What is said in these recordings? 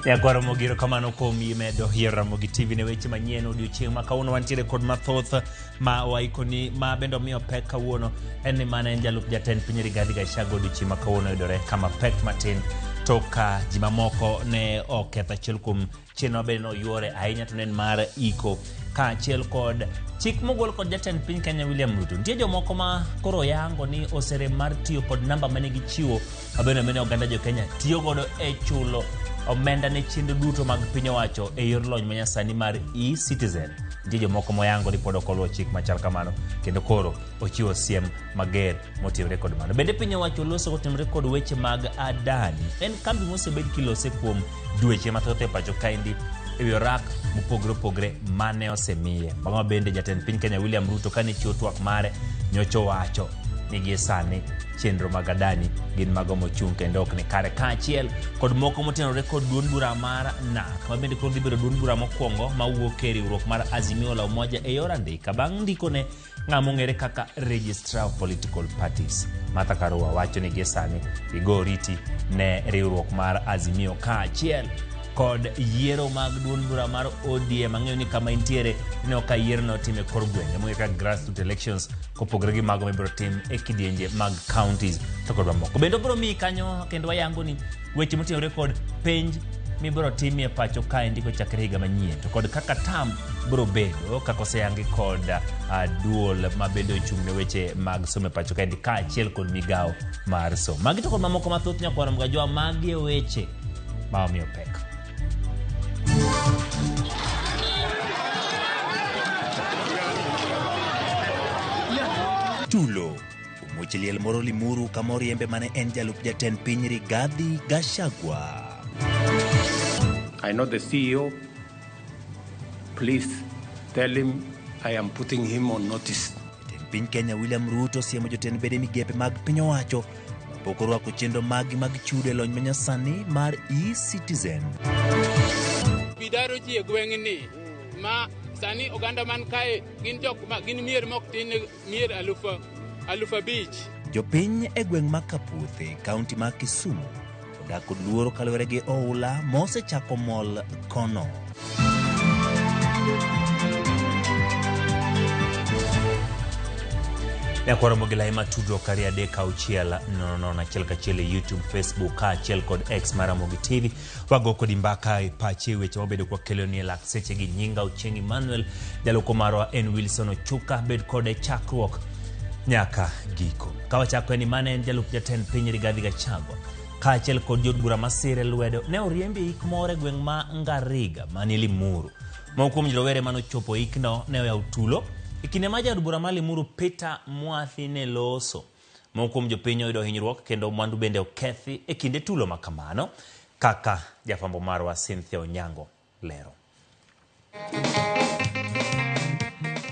Nyakwaro Mogiro kamano kuom medo yiero Ramogi TV ne weche manyien odiochieng' ma kawuono wantiere kod mathoth ma waikoni ma bende omiyo pek kawuono en ni mane en jalup jatend piny Rigathi Gachagua odiochieng' ma kawuono yudore kama pek matin to ka ji mamoko ne oketho achiel kuom chenro ma bende noyuore ahinya to ne en mar iko kaachiel kod chik mogol kod jatend piny Kenya William Ruto. Nitie jomoko ma koro yango ni oserem mar tiyo kod namba mane gichiwo mabende mane oganda jo Kenya tiyo godo e chulo omenda ne chenro duto mag piny owacho e yor lony manyasani mar e-Citizen. Nitie jomoko moyango ni pod ok oluwo chik machal kamano kendo koro ochiwo siem mager motimre kod mano. Bende piny owacho loso kotimre kod weche mag Adani. En kambi mosebed kilose kuom dweche mathoth e pacho kaendi e wi orak mopogore opogore mane osemiye. Bang'e ma bende jatend piny Kenya William Ruto kane chiwo twak mare nyocha owacho ni gie sani chenro mag Adani gin mago mochung' kendo ok ni kare kaachiel kod moko motenore kod duond bura mar NARC ma bende koro dhi bedo duond bura mokwongo mawuok e riwruok mar Azimio la Umoja e yor andika bang' ndikone ng'ama ong'ere kaka Registrar of Political Parties Martha Karua wacho ni gie sani igo oriti ne riwruok mar Azimio kaachiel kod yiero mag duond bura mar ODM. Ang'eyo ni kama intiere ineno ka yiero no otim e kor gwenge mong'ere kaka grassroots elections kopogore gi mago mibiro tim e kidienje mag counties to kod mamoko. Bende obiro miyi kanyo kendo wayango ni weche moting'ore kod penj mibiro timie pacho kaendi kochakre higa manyien to kod kaka tam biro bedo kaka oseyangi kod duol ma bende ochung' ne weche mag somo e pacho kaendi kaachiel kod migawo mar somo. Magi to kod mamoko mathoth nyakwaro Mgajwa, magi e weche ma omiyo pek. Tulo omuoch liel moro Limuru kama oriembe mane en jalup jatend piny Rigathi Gachagua. I know the CEO. Please tell him I am putting him on notice. Jatend piny Kenya William Ruto siemo jotend bede migepe mag piny owacho mapok orwako chenro maggi mag chudo e lony manyasani mar e-Citizen. Bidaro ji e gweng'ni ma sani oganda man kae gin jok ma gin mier mok tin mier 5,000. Jopiny e gweng' ma Kapuothe, kaunti ma Kisumu odak kod luoro kaluwore gi oula mosechako mol kono. Nyakwaro Mogila ema tudruok kari 3 6 0 0 1 1 e YouTube, Facebook kaachiel kod X mar Ramogi TV. Wago kodi mbaka e pachi weche mabedo kwa kelo ni e lak seche gi nyinga Ochieng' Emmanuel, jaloko marwa en Wilson Ochuka, bed kode chakruok nyaka giko. Ka wachako en ni mane en jalup jatend piny Rigathi Gachagua kaachiel kod jood bura masire lwedo ne oriembi e ik moro e gweng' ma Ngariga manie Limuru. Moko kuom rowere manochopo ikno ne oyawo tulo e kinde ma jaod bura ma Limuru Peter Mwathi ne loso. Moko kuom jopiny oyudo hinyruok kendo mwandu bende okethi e kinde tulo ma kamano kaka jafwambo marwa Cynthia Onyango lero.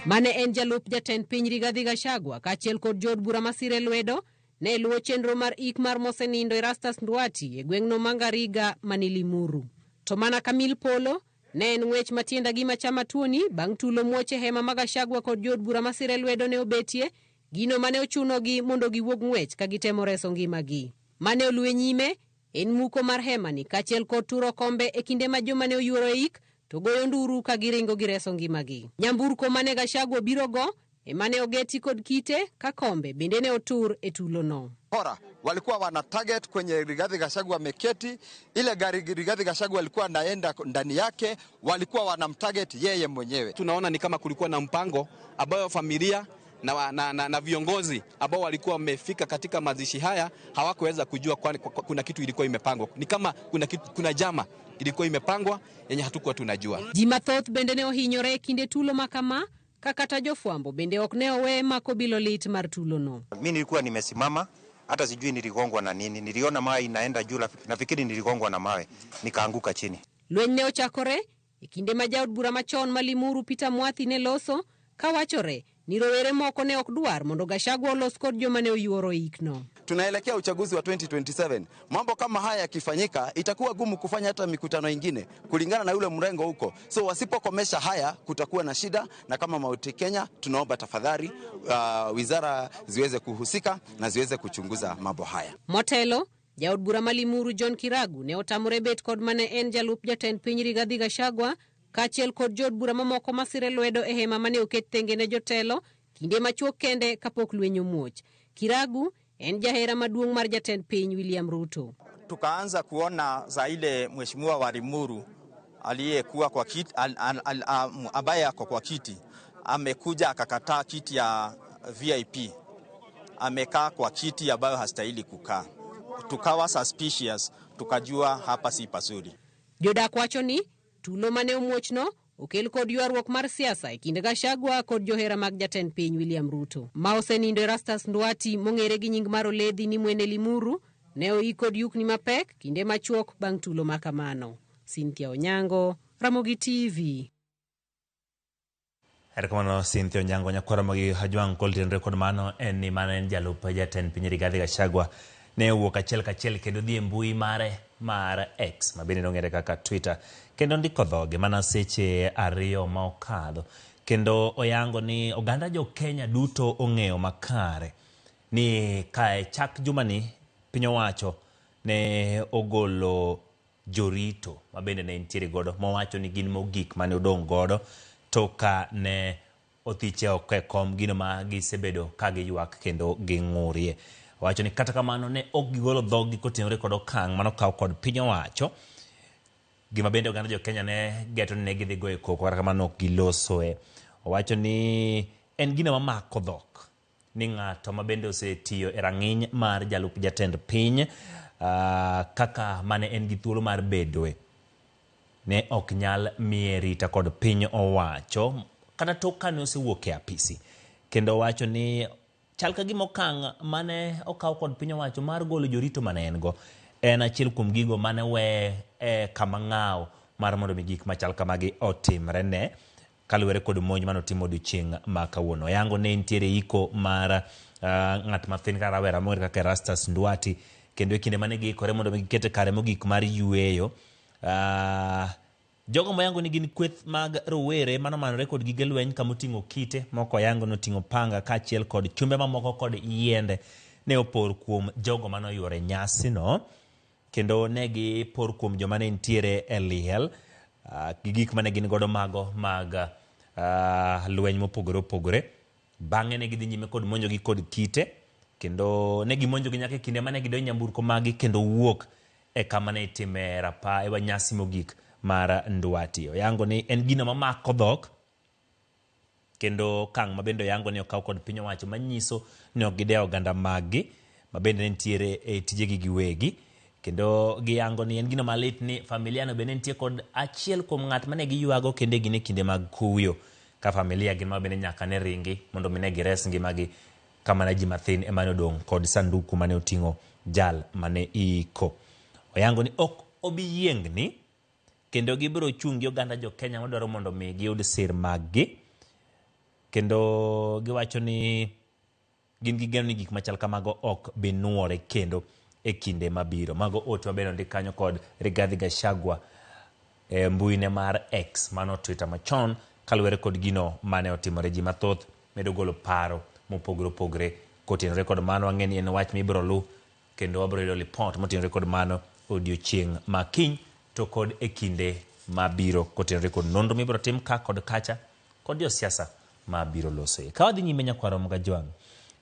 Mane en jalup jatend piny Rigathi Gachagua kaachiel kod jood bura masire lwedo ne luwo chenro mar ik mar mosenindo Erastus Nduati e gweng'no ma Ngariga mani Limuru. To mana ka mil polo ne en ng'wech matienda gima chama tuoni bang' tulo muoche hema ma Gachagua kod jood bura masire lwedo ne obetie, gino mane ochunogi mondo giwuog ng'wech ka gitemo reso ngimagi. Mane oluwe nyime en muko mar hemani kaachiel kod turo kombe e kinde ma joma ne oyuoro e ik to goyo nduru ka giringo gireso ngimagi. Nyamburko mane Gachagua biro go ema ne ogeti kod kite ka kombe bende ne otur e tulono. Bora walikuwa wana target kwenye Rigathi Gachagua ameketi, ile gari Rigathi Gachagua alikuwa anaenda ndani yake, walikuwa wanamtarget yeye mwenyewe. Tunaona ni kama kulikuwa na mpango ambayo familia na viongozi ambao walikuwa wamefika katika mazishi haya hawakuweza kujua kwani kuna kitu ilikuwa imepangwa. Ni kama kuna jama ilikuwa imepangwa yenye hatukuwa tunajua. Ji mathoth bende ne ohinyore e kinde tulo ma kama, ka kata jofwambo bende ok ne owe mako bilo lit mar tulono. Mimi nilikuwa nimesimama, hata sijui niligongwa na nini. Niliona mawe inaenda juu, nafikiri niligongwa na mawe, nikaanguka chini. Lweny ne ochakore e kinde ma jaod bura machon ma Limuru Peter Mwathi ne loso, kawachore ni rowere moko ne ok dwar mondo Gachagua olos kod joma ne oyuoro ikno. Tunaelekea uchaguzi wa 2027. Mambo kama haya yakifanyika itakuwa gumu kufanya hata mikutano ingine kulingana na yule mrengo huko. So wasipokomesha haya kutakuwa na shida, na kama Mount Kenya tunaomba tafadhali wizara ziweze kuhusika na ziweze kuchunguza mambo haya. Motelo Jaod bura ma Limuru John Kiragu ne otamore bet kod mane en jalup jatend piny Rigathi Gachagua kaachiel kod jood bura mamoko masire lwedo e hema mane oket tenge ne jotelo kinde machuok kende kapok lweny omuoch. Kiragu en jahera maduong' mar jatend piny William Ruto. Tukaanza kuona za ile mheshimiwa wa Limuru aliyekuwa kwa kiti, ambaye ako kwa kiti amekuja akakataa kiti ya VIP, amekaa kwa kiti ambayo hastahili kukaa. Tukawa suspicious, tukajua hapa si pazuri. Jodak wacho ni tulo mane omuochno okel kod ywaruok mar siasa e kind Gachagua kod johera mag jatend piny William Ruto. Ma osenindo Erastus Nduati mong'ere gi nying mar Oledhi ni Mwene Limuru ne oik kod yukni mapek kinde machuok bang' tulo ma kamano. Cynthia Onyango, Ramogi TV. Erokamano Cynthia Onyango nyakwar Ramogi Ajwang' kotenore kod mano en ni mano en jalup jatend piny Rigathi Gachagua ne owuok achiel kachiel kendo dhi e mbui mare mar X ma bende nong'ere kaka Twitter kendo ndiko dhoge mana seche 2 ma okadho kendo oyango ni oganda jo Kenya duto ong'eyo makare ni kae chak jumani piny owacho ne ogolo jorito ma bende ne nitiere godo mowacho ni gin mogik mane odong' godo to ka ne othiche oko e kom gino ma gisebedo ka giywak kendo ging'urie. Owacho ni kata kamano ne ok gigolo dhoggi kotenore kod okang' manokaw kod piny owacho. Gima bende oganda jo Kenya ne geto ni ne gidhi goyo koko kata kamano ok gilosoe. Owacho ni en gino mamako dhok ni ng'ato ma bende osetiyo e rang'iny mar jalup jatend piny kaka mane en gi thuolo mar bedoe ne ok nyal miye rita kod piny owacho kata tok kane osewuok e apisi. Kendo owacho ni chal ka gima okang' mane okaw kod piny owacho mar golo jorito mane en go en achiel kuom gigo mane weye e kama ng'aw mar mondo mi gik machal kamagi otimre ne kaluwore kod monj mane otimo odiochieng' ma kawuono. Oyango ne nitiere iko mar ng'at mathin kata rawera mong'ere kaka Erastus Nduati kendo e kinde mane giikore mondo mi gikete kare mogik mar yueyo jogo moyango ni gin kweth mag rowere manomanore kod gige lweny kamoting'o kite moko oyango noting'o panga kaachiel kod chumbe mamoko kod yiende ne opor kuom jogo manoyuoro e nyasino kendo ne gipor kuom joma ne nitiere e liel gi gik mane gin godo mago mag lweny mopogore opogore. Bang'e ne gidhi nyime kod monjogi kod kite kendo ne gimonjogi nyaka e kinde mane gidonjo e nyamburko maggi kendo wuok e kama ne itime rapa e nyasi mogik mar Nduati. Oyango ni en gino mamako dhok kendo okang' ma bende oyango ni okaw kod piny owacho manyiso ni ok gidewo oganda maggi ma bende ne nitiere e tijegi giwegi. Kendo giyango ni en gino malit ni familia no bende nitie kod achiel kuom ng'at mane giywago kendo gin e kinde mag kuyo ka familia gin ma bende nyaka ne ringi mondo mi ne gires ngimagi kama ne ji mathin ema ne odong' kod sanduku mane oting'o jal mane iiko. Oyango ni ok obi yiengni kendo gibiro chung' gi oganda jo Kenya madwaro mondo mi giyud sir maggi kendo giwacho ni gin gi geno ni gik machal kamago ok bi nuore kendo e kinde mabiro. Mago ote mabende ondik kanyo kod Rigathi Gachagua e mbuine mar X mano Twitter machon kaluwore kod gino mane otimore. Ji mathoth medo golo paro mopogore opogore kotenore kod mano. Wang'e ni en wach mibiro lu kendo wabiro yudo lipot motenore kod mano odiochieng' ma kiny to kod e kinde mabiro kotenore kod nonro mibiro tim ka kod kacha kod josiasa mabiro losoe. Ka wadhi nyime nyakwar Gajwang'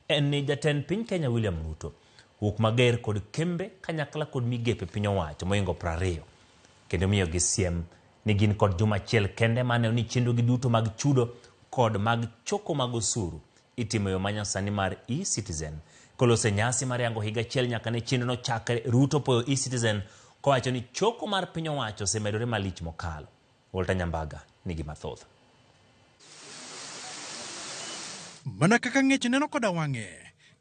en ni jatend piny Kenya William Ruto wuok mager kod kembe kanyakla kod migepe piny owacho mohingo 20 kendo miyogi siem ni gin kod juma achiel kende maneno ni chenrogi duto mag chudo kod mag choko mag osuru itimo e yo manyasani mar eCitizen. Kolose nyasi mar yango higa achiel nyaka ne chenrono chakre, Ruto poyo eCitizen kowacho ni choko mar piny owacho osemedore malich mokalo. Walter Nyambaga nigi mathoth. Mana kaka ng'ech neno koda wang'e,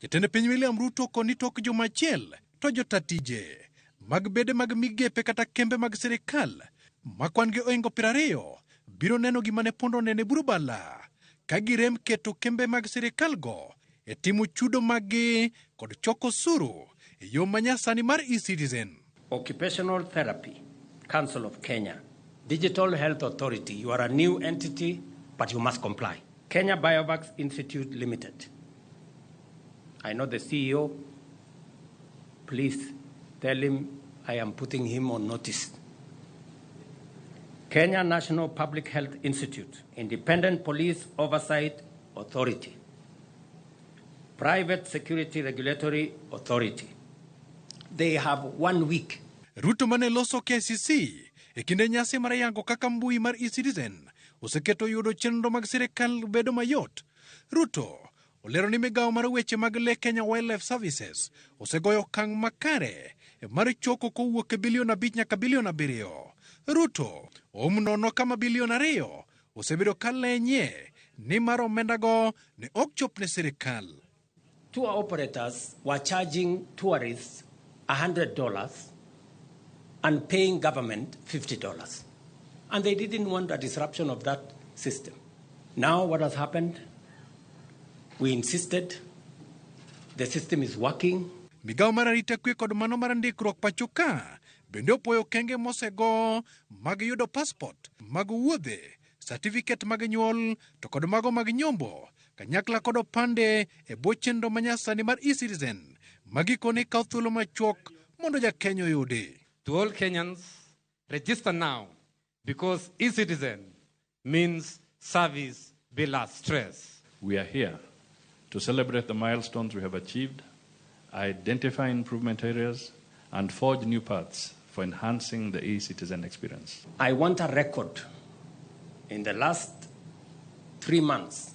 jatend piny William Ruto koni tok juma achiel to jota tije mag bede mag migepe kata kembe mag sirikal ma kwan gi ohingo 20 biro neno gima ne pondo nene burubala ka girem keto kembe mag sirikal go e timo chudo maggi kod choko osuru e yo manyasani mar eCitizen. Occupational Therapy Council of Kenya, Digital Health Authority, you are a new entity, but you must comply. Kenya Biovax Institute Limited. I know the CEO. Please Tell him I am putting him on notice. Kenya National Public Health Institute, Independent Police Oversight Authority, Private Security Regulatory Authority. They have 1 week. Ruto mane loso KCC e kinde nyasi mar yango kaka mbui mar eCitizen oseketo yudo chenro mag sirikal bedo mayot. Ruto olero ni migawo mar weche mag le Kenya Wildlife Services osegoyo okang' makare mar choko kowuok e bilion 5 nyaka bilion 7. Ruto oum nono kama bilion 2 osebedo ka lenye ni mar omendago ne ok chop ne sirikal. Tour operators were charging tourists $100 and paying government $50. And they didn't want a disruption of that system. Now what has happened? We insisted. The system is working. Migawo mar arita kwe kod mano mar ndikruok pacho ka bende opoyo okenge mosego mag yudo passport mag wuodhe, certificate mag nyuol to kod mago mag nyombo kanyakla kod opande e bwo chenro manyasani mar eCitizen ma gikone kawo thuolo machuok mondo jakenya oyudi. To all Kenyans, register now because eCitizen means service bila stress. We are here to celebrate the milestones we have achieved, identify improvement areas, and forge new paths for enhancing the eCitizen experience. I want a record in the last 3 months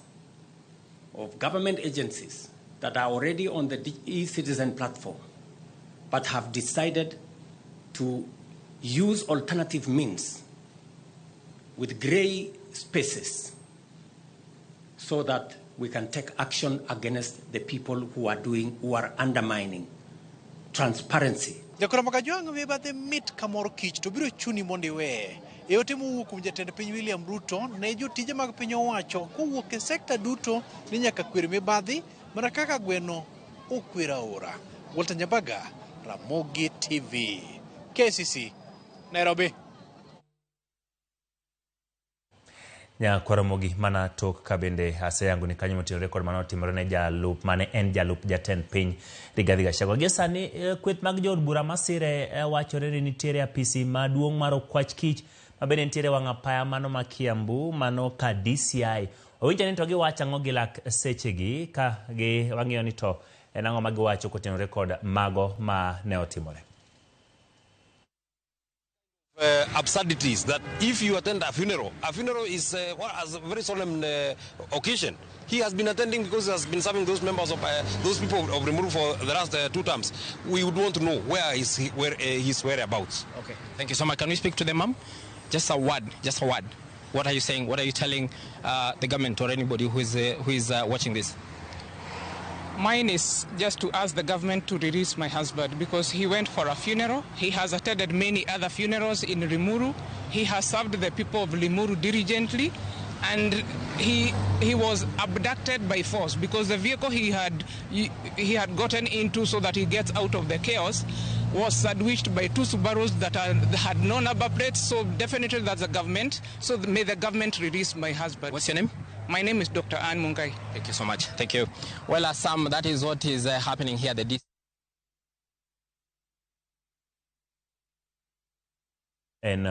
of government agencies that are already on the eCitizen platform but have decided to use alternative means with gray spaces so that we can take action against the people who are undermining transparency. Jakora Makajwang' mibadhi mit kamor kich to biro chuni mondo iweye. E ote mowuok kuom jatend piny William Ruto ne jotije mag piny owacho kowuok e sekta duto ni nyaka kwer mibadhi mana kaka gweno okwer aora. Walter Nyabaga, Ramogi TV, KCC, Nairobi. Nyakwaramogi mana tok ka bende aseyango ni kanyo motenore kod mano otimore ne jalup mane en jalup jatend piny Rigathi Gachagua. Gie sani kweth mag jood bura masire wachore ni nitiere apisi maduong' mar okwach kich ma bende nitiere wang' apaya mano ma Kiambu mano ka DCI. Owinjo ni to giwacho ang'o gi lak sechegi ka gi wang'iyo ni to en ang'o ma giwacho kotenore kod mago ma ne otimore. Absurdities that if you attend a funeral is a very solemn occasion. He has been attending because he has been serving those members of those people of Limuru for the last 2 terms. We would want to know where is he, where his whereabouts. Okay, thank you so much. Can we speak to the mom? Just a word, just a word. What are you saying? What are you telling the government or anybody who is watching this? Mine is just to ask the government to release my husband because he went for a funeral. He has attended many other funerals in Limuru. He has served the people of Limuru diligently, and he was abducted by force because the vehicle he had gotten into so that he gets out of the chaos was sandwiched by 2 Subarus that had no number plates. So definitely that's the government. So may the government release my husband. What's your name? My name is Dr. Ann Mungai. Thank you so much. Thank you. Well, Sam, that is what is happening here. The En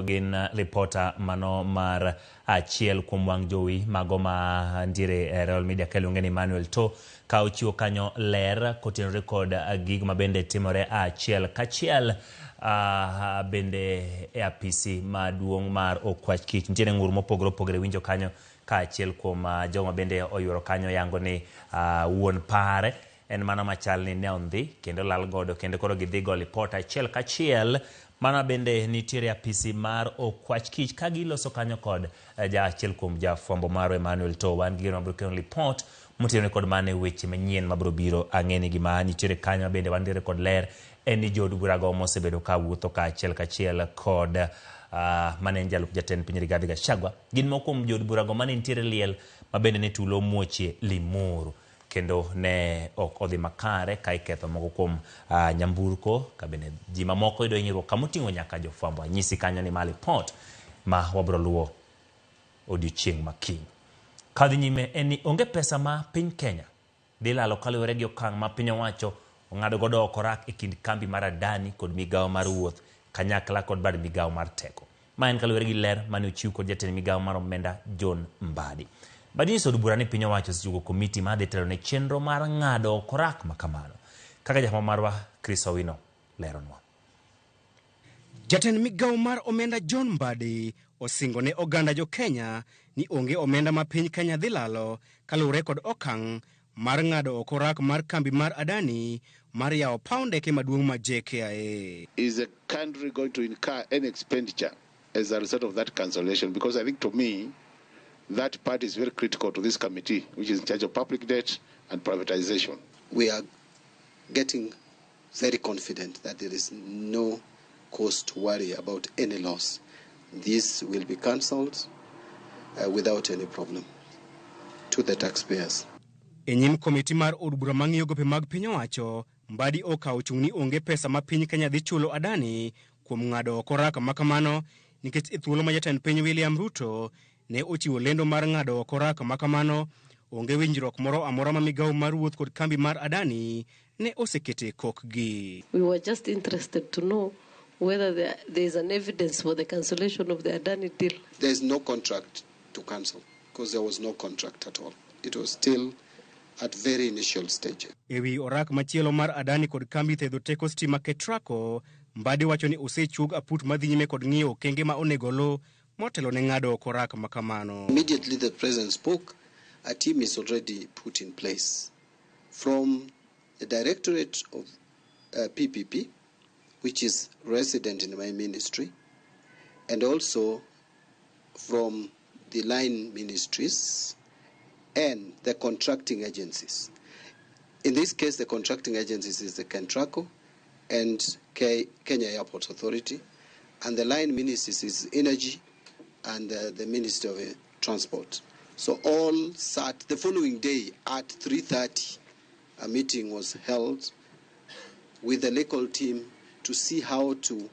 gin reporter mano mar achiel kuom wang' jowi mago ma ntiere Royal Media kaluonge ni Emmanuel To ka ochiwo kanyo ler kotenore kod gigo ma bende timore achiel kachiel bende e apisi maduong' mar okwach kich. Nitiere ng'ur mopogore opogore winjo kanyo kaachiel kuom jogo ma bende oyuoro kanyo yango ni wuon pare en mana machal ni ne ondhi kendo lal godo kendo koro gidhi go lipot achiel kachiel. Mana bende nitiere apisi mar okwach kich ka giloso kanyo kod ja achiel kuom jafwambo mar Emmanuel To. Wan gi geno mabiro kelo lipot motenore kod mane weche manyien mabiro biro. Ang'e ni gima nitiere kanyo bende wantiere kod ler en ni jood burago mosebedo ka wuotho kaachiel kachiel kod mane en jalup jatend piny Rigathi Gachagua gin moko kuom jood burago mane nitiere liel ma bende ne tulo muochie Limuru kendo ne ok odhi makare ka iketho moko kuom nyamburko ka bende ji mamoko yudo hinyruok kamoting'o nyaka jofwambo. Anyisi kanyo ni ma lipot ma wabiro luwo odiochieng' ma kiny. Kadhi nyime en ni onge pesa ma piny Kenya dhi lalo kaluwore gi okang' ma piny owacho ong'ad godo oko rak e kind kambi mar Adani kod migawo mar wuoth kanyakla kod bad migawo mar teko. Ma en kaluwore gi ler mane ochiw kod jatend migawo mar omenda John Mbadi. Mbadi nyiso od bura ni piny owacho osechuko komiti madhi telo ne chenro mar ng'ado oko rak ma kamano. Kaka jafwambo marwa Chris Owino leronwa. Jatend migawo mar omenda John Mbadi osingo ne oganda jo Kenya ni onge omenda ma piny Kenya dhi lalo kaluwore kod okang' mar ng'ado oko rak mar kambi mar Adani mar yawo paw ndeke maduong' ma JKIA. Is the country going to incur any expenditure as a result of that cancellation? Because I think to me, that part is very critical to this committee, which is in charge of public debt and privatization. We are getting very confident that there is no cause to worry about any loss. This will be cancelled without any problem to the taxpayers. E nyim komiti mar od bura mang'iyo gope mag piny owacho, Mbadi okawo chung' ni onge pesa ma piny Kenya dhi chulo Adani kuom ng'ado oko rak ma kamano nikech e thuolo ma jatend piny William Ruto ne ochiwo lendo mar ng'ado oko rak ma kamano, onge winjruok moro amora ma migawo mar wuoth kod kambi mar Adani ne osekete kokgi. We were just interested to know whether there is an evidence for the cancellation of the Adani deal. There is no contract to cancel because there was no contract at all. It was still at very initial stage. E wi orak machielo mar Adani kod kambi thedho teko stima Ketraco, Mbadi wacho ni osechuog aput madhi nyime kod ng'iyo okenge ma onego oluw motelo ne ng'ado oko orak ma kamano. Immediately the president spoke, a team is already put in place from the Directorate of PPP, which is resident in my ministry, and also from the line ministries and the contracting agencies. In this case, the contracting agencies is the Kentraco and Kenya Airports Authority, and the line ministries is Energy and the Ministry of Transport. So all sat the following day at 3:30, a meeting was held with the legal team to see how to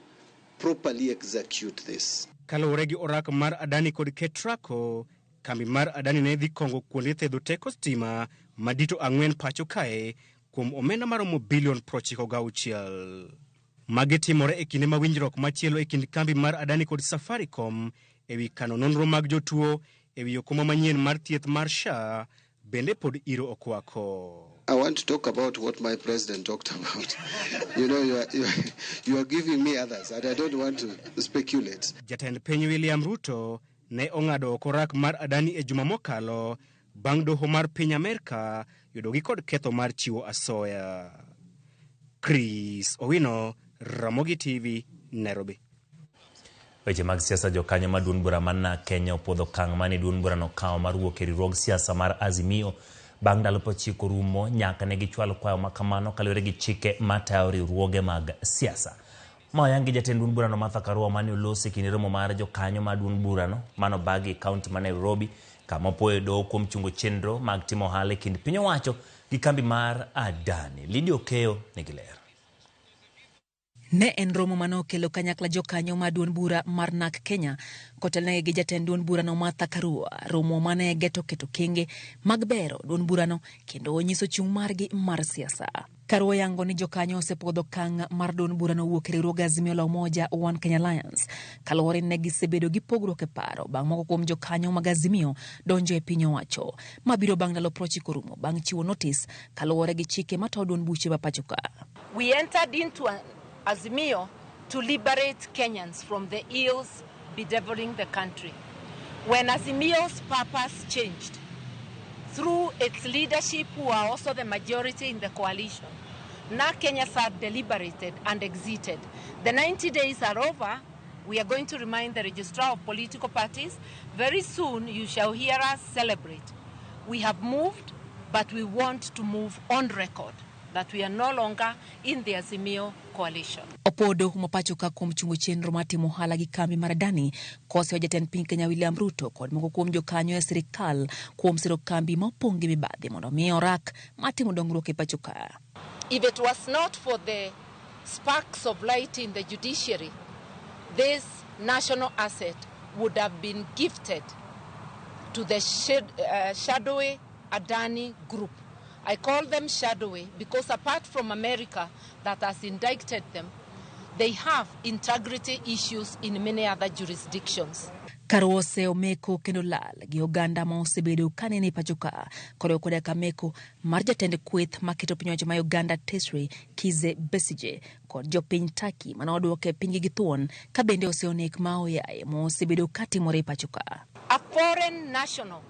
properly execute this. Kaluwore gi orak mar Adani kod Ketraco, kambi mar Adani ne dhi kongo kuonde thedho teko stima madito 4 pacho kae kuom omenda maromo bilion 96. Magi timore e kinde ma winjruok machielo e kind kambi mar Adani kod Safaricom e wi kano nonro mag jotuo e wi okumba manyien mar thieth mar SHA bende pod iro okwako. I want to talk about what my president talked about. You are giving me others, and I don't want to speculate. Jatend piny William Ruto ne ong'ado oko rak mar Adani e juma mokalo bang' doho mar piny Amerka yudogi kod ketho mar chiwo asoya. Chris Owino, Ramogi TV, Nairobi. Weche mag siasa. Jokanyo mar duond bura mar NARC Kenya opuodho okang' mane duond burano okawo mar wuok e riwruog siasa mar Azimio bang' ndalo 90 rumo nyaka ne gichwal kwayo ma kamano kaluwore gi chike matayo riwruoge mag siasa. Ma oyang gi jatend duond burano Martha Karua mane oloso e kinde romo mar jokanyo mar duond burano manobagi e kaunti ma Nairobi kama opuoyo doho kuom chungo chenro mag timo ohala e kind piny owacho gi kambi mar Adani. Lydia Okeyo nigi ler. Ne en romo mane okelo kanyakla jokanyo mar duond bura mar NARC Kenya kotelnegi gi jatend duond burano Martha Karua. Romo mane geto keto kenge mag bero duond burano kendo nyiso chung' margi mar siasa. Karua yango ni jokanyo osepuodho okang' mar duond burano wuok e riwruog Azimio la Umoja One Kenya Alliance kaluwore ni ne gisebedo gi pogruok e paro bang' moko kuom jokanyo mag Azimio donjo e piny owacho. Ma biro bang' ndalo 90 rumo bang' chiwo notis kaluwore gi chike matayo duond buche ma pacho ka. We entered into an Azimio to liberate Kenyans from the ills bedeviling the country. When Azimio's purpose changed, through its leadership, who are also the majority in the coalition, NARC Kenya sat, deliberated and exited. The 90 days are over. We are going to remind the registrar of political parties. Very soon you shall hear us celebrate. We have moved, but we want to move on record that we are no longer in the Azimio coalition. Opodo ma pacho ka kuom chungo chenro mar timo ohala gi kambi mar Adani koseyo jatend piny Kenya William Ruto kod moko kuom jokanyo e sirikal kuom siro kambi ma opong' gi mibadhi mondo mi orak mar timo dongruok e pacho ka. If it was not for the sparks of light in the judiciary, this national asset would have been gifted to the shadowy Adani group. I call them shadowy because apart from America that has indicted them, they have integrity issues in many other jurisdictions. Karua oseomeko kendo lal gi oganda ma osebedo kanene e pacho ka koriwo koda ka meko mar jatend kweth maketo piny owacho ma Uganda tesre Kizza Besigye kod jopiny Turkey mane oduoke e pinygi gi thuon ka bende oseonek ma oyaye mosebedo katimore e pacho ka. A foreign national,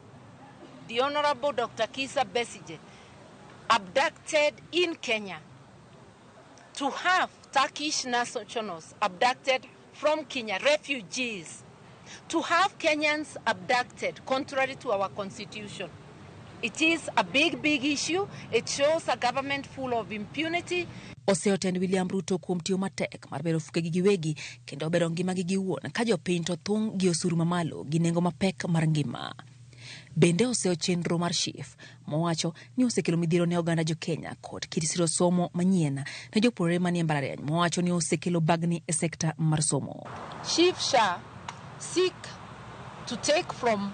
the Honorable Dr. Kizza Besigye, abducted in Kenya, to have Turkish nationals abducted from Kenya, refugees, to have Kenyans abducted contrary to our constitution. It is a big, big issue. It shows a government full of impunity. Oseyo tend William Ruto kuom tiyo matek mar bero fukegi giwegi kendo bero ngimagi giwuon ka jopiny to thung' gi osuru mamalo gi nengo mapek mar ngima. Bende oseyo chenro mar SHIF mowacho ni osekelo midhiero ne oganda jo Kenya kod kit siro somo manyien ne jopuonjre manie mbalariany mowacho ni osekelo bagni e sekta mar somo. SHIF SHA seek to take from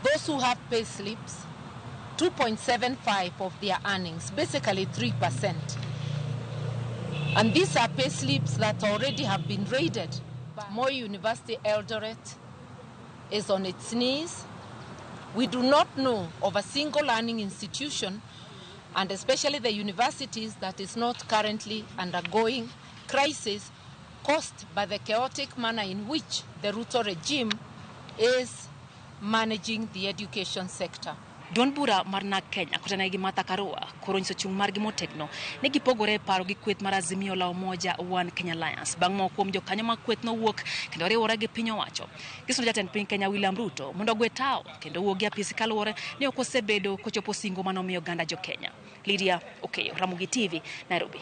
those who have pay slips 2.75 of their earnings, basically 3%. And these are pay slips that already have been raided. Moi University Eldoret is on its knees. We do not know of a single learning institution, and especially the universities, that is not currently undergoing crisis caused by the chaotic manner in which the Ruto regime is managing the education sector. Duond bura mar NARC Kenya kotenore gi Martha Karua koro nyiso chung' margi motegno ni gipogore e paro gi kweth mar Azimio la Umoja One Kenya Alliance bang' moko kuom jokanyo mag kweth nowuok kendo riwore gi piny owacho. Gisundo jatend piny Kenya William Ruto mondo ogwe tawo kendo owuog e apisi kaluwore ni ok osebedo kochopo singo manomiyo oganda jo Kenya. Lydia Okeyo, Ramogi TV, Nairobi.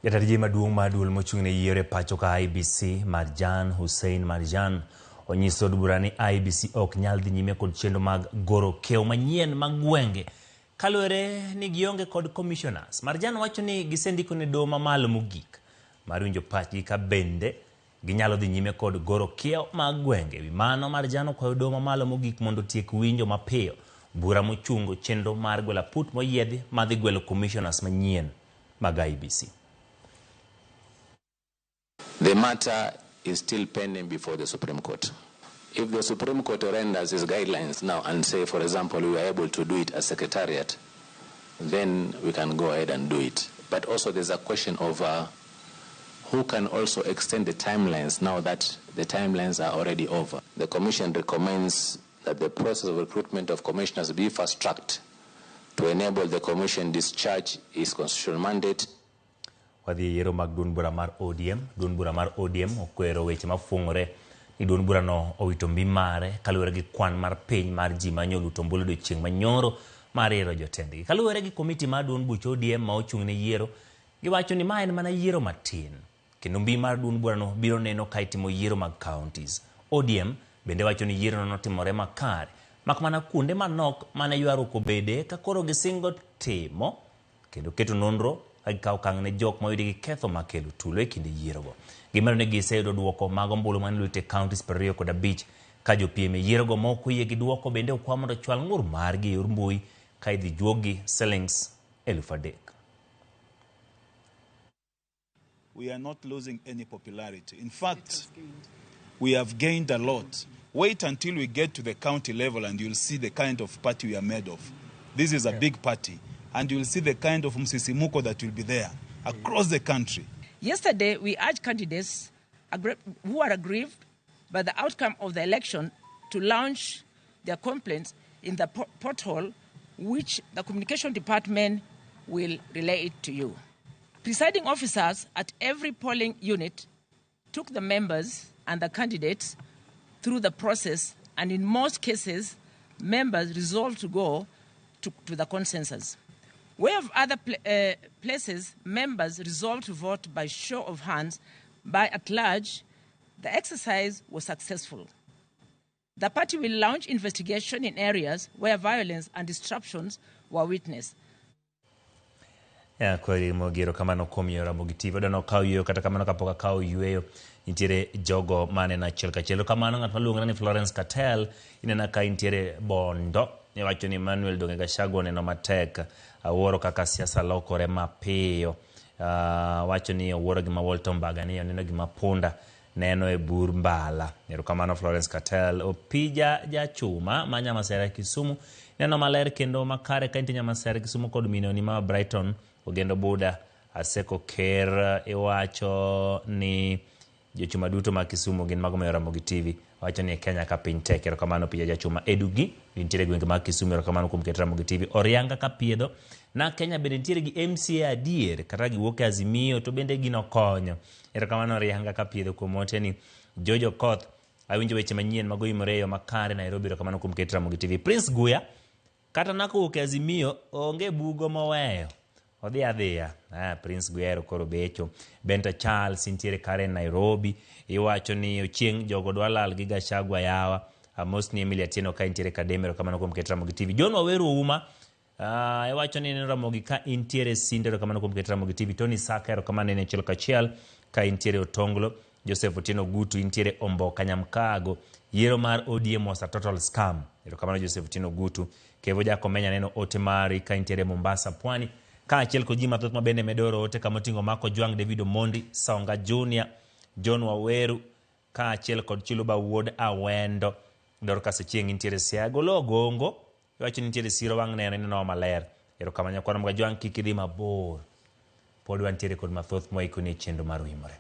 Jatij maduong' mar duol mochung' ne yiero e pacho ka IEBC, Marjan Hussein Marjan, onyiso od bura ni IEBC ok nyal dhi nyime kod chenro mag goro kiewo manyien mag gwenge kaluwore ni gionge kod commissioners. Marjan wacho ni gisendiko ne doho mamalo mogik mar winjo pachgi ka bende ginyalo dhi nyime kod goro kiewo mag gwenge. Ewi mano, Marjan okwayo doho mamalo mogik mondo otiek winjo mapiyo bura mochungo chenro mar gwelo aput moyiedhi madhi gwelo commissioners manyien mag IEBC. The matter is still pending before the Supreme Court. If the Supreme Court renders its guidelines now and say, for example, we are able to do it as secretariat, then we can go ahead and do it. But also there's a question of who can also extend the timelines now that the timelines are already over. The Commission recommends that the process of recruitment of commissioners be fast-tracked to enable the Commission discharge its constitutional mandate. Wadhi e yiero mag duond bura mar ODM. Duond bura mar ODM okwero weche mafung'ore ni duond burano owito mbi mare kaluwore gi kwan mar piny mar ji manyoluto ombulu odiochieng' manyoro mar yiero jotendgi. Kaluwore gi komiti mar duond buch ODM ma ochung' ne yiero, giwacho ni ma en mana yiero matin kendo mbi mar duond burano biro neno ka itimo yiero mag counties. ODM bende wacho ni yierono notimore makare mak mana kuonde manok mane ywaruok obede ka koro gisingo timo kendo keto nonro ka gikawo okang' ne jok moyudi gi ketho makelo tulo e kinde yierogo. Gimedo ni giseyudo duoko mag ombulu mane oluti e counties 25 ka jopiem e yierogo ma ok oyie gi duoko bende okwa mondo ochwal ng'ur margi e yor mbui ka idhi juog-gi silings 3,000. We are not losing any popularity. In fact, we have gained a lot. Wait until we get to the county level and you'll see the kind of party we are made of. This is a big party. And you'll see the kind of msisimuko that will be there across the country. Yesterday, we urged candidates who are aggrieved by the outcome of the election to launch their complaints in the portal, which the communication department will relay it to you. Presiding officers at every polling unit took the members and the candidates through the process, and in most cases, members resolved to go to the consensus. Where of other places, members resolved to vote by show of hands, by at large, the exercise was successful. The party will launch investigation in areas where violence and disruptions were witnessed. Ya kweri mogiro kamano kuom yo Ramogi TV. Adwa nokaw yweyo kata kamano kapok akawo yweyo nitiere jogo maneno achiel kachiel. Kamano ng'at maluongore ni Florence Catel inena ka intiere Bondo. Iwacho ni Emmanuel Donge Gachagua oneno matek. Awuoro kaka siasa lokore mapiyo. Wacho ni owuoro gima Walter Ombaga ni oneno gima punda neno e bur mbala. Erokamano Florence Katel. Opija Jachuma ma Nyamasera Kisumu neno maler kendo makare ka intie Nyamasera Kisumu kod minoni ma Brighton Ogendo Buda Aseko Ker iwacho ni jochuma duto ma Kisumu gin mago moyo Ramogi TV. Wacho ni e Kenya ka piny tek. Erokamano Opija Jachuma. Edu gi nitiere gwenge mag Kisumu. Erokamano kuom keto Ramogi TV. Orianga Kapiedho na Kenya bende nitiere gi MCA adier kata giwuok e Azimio to bende gino konyo. Erokamano Orianga Kapiedho kuom ote ni. Jojo Koth awinjo weche manyien mago imore e yo makare Nairobi. Erokamano kuom keto Ramogi TV. Prince Guya kata nakowuok e Azimio onge bugo moweyo. Odhi adhiya. Prince Guero koro becho. Benta Charles nitiere kare Nairobi. Iwacho ni Ochieng' jogo dwa lal gi Gachagua yawa. Amos ni Emily Atieno ka intiere Kadem. Erokamano kuom keto Ramogi TV. John Waweru Ouma iwacho ni ineno Ramogi ka intiere Sinde. Erokamano kuom keto Ramogi TV. Tony Saka erokamano en achiel kachiel ka intiere Otonglo. Joseph Otieno Gutu intiere Omboka Nyamkago. Yiero mar ODM was a total scam. Erokamano Joseph Otieno Gutu. Kevo Jakomenya neno ote mari ka intiere Mombasa Pwani. Kaachiel kod ji mathoth ma bende medo oro ote kama oting'o Marco Jwang', David Omondi, Songa Junior, John Waweru, kaachiel kod Chiluba wuod Awendo. Dorcas Ochieng' intiere Siaya. Golo Ogongo, iwacho ni intiere Siro wang' neno ineno maler. Erokamano nyakwar Mga Jwang' kik idhi mabor. Pod wantiere kod mathoth mwaikoni e chenro mar Oimore.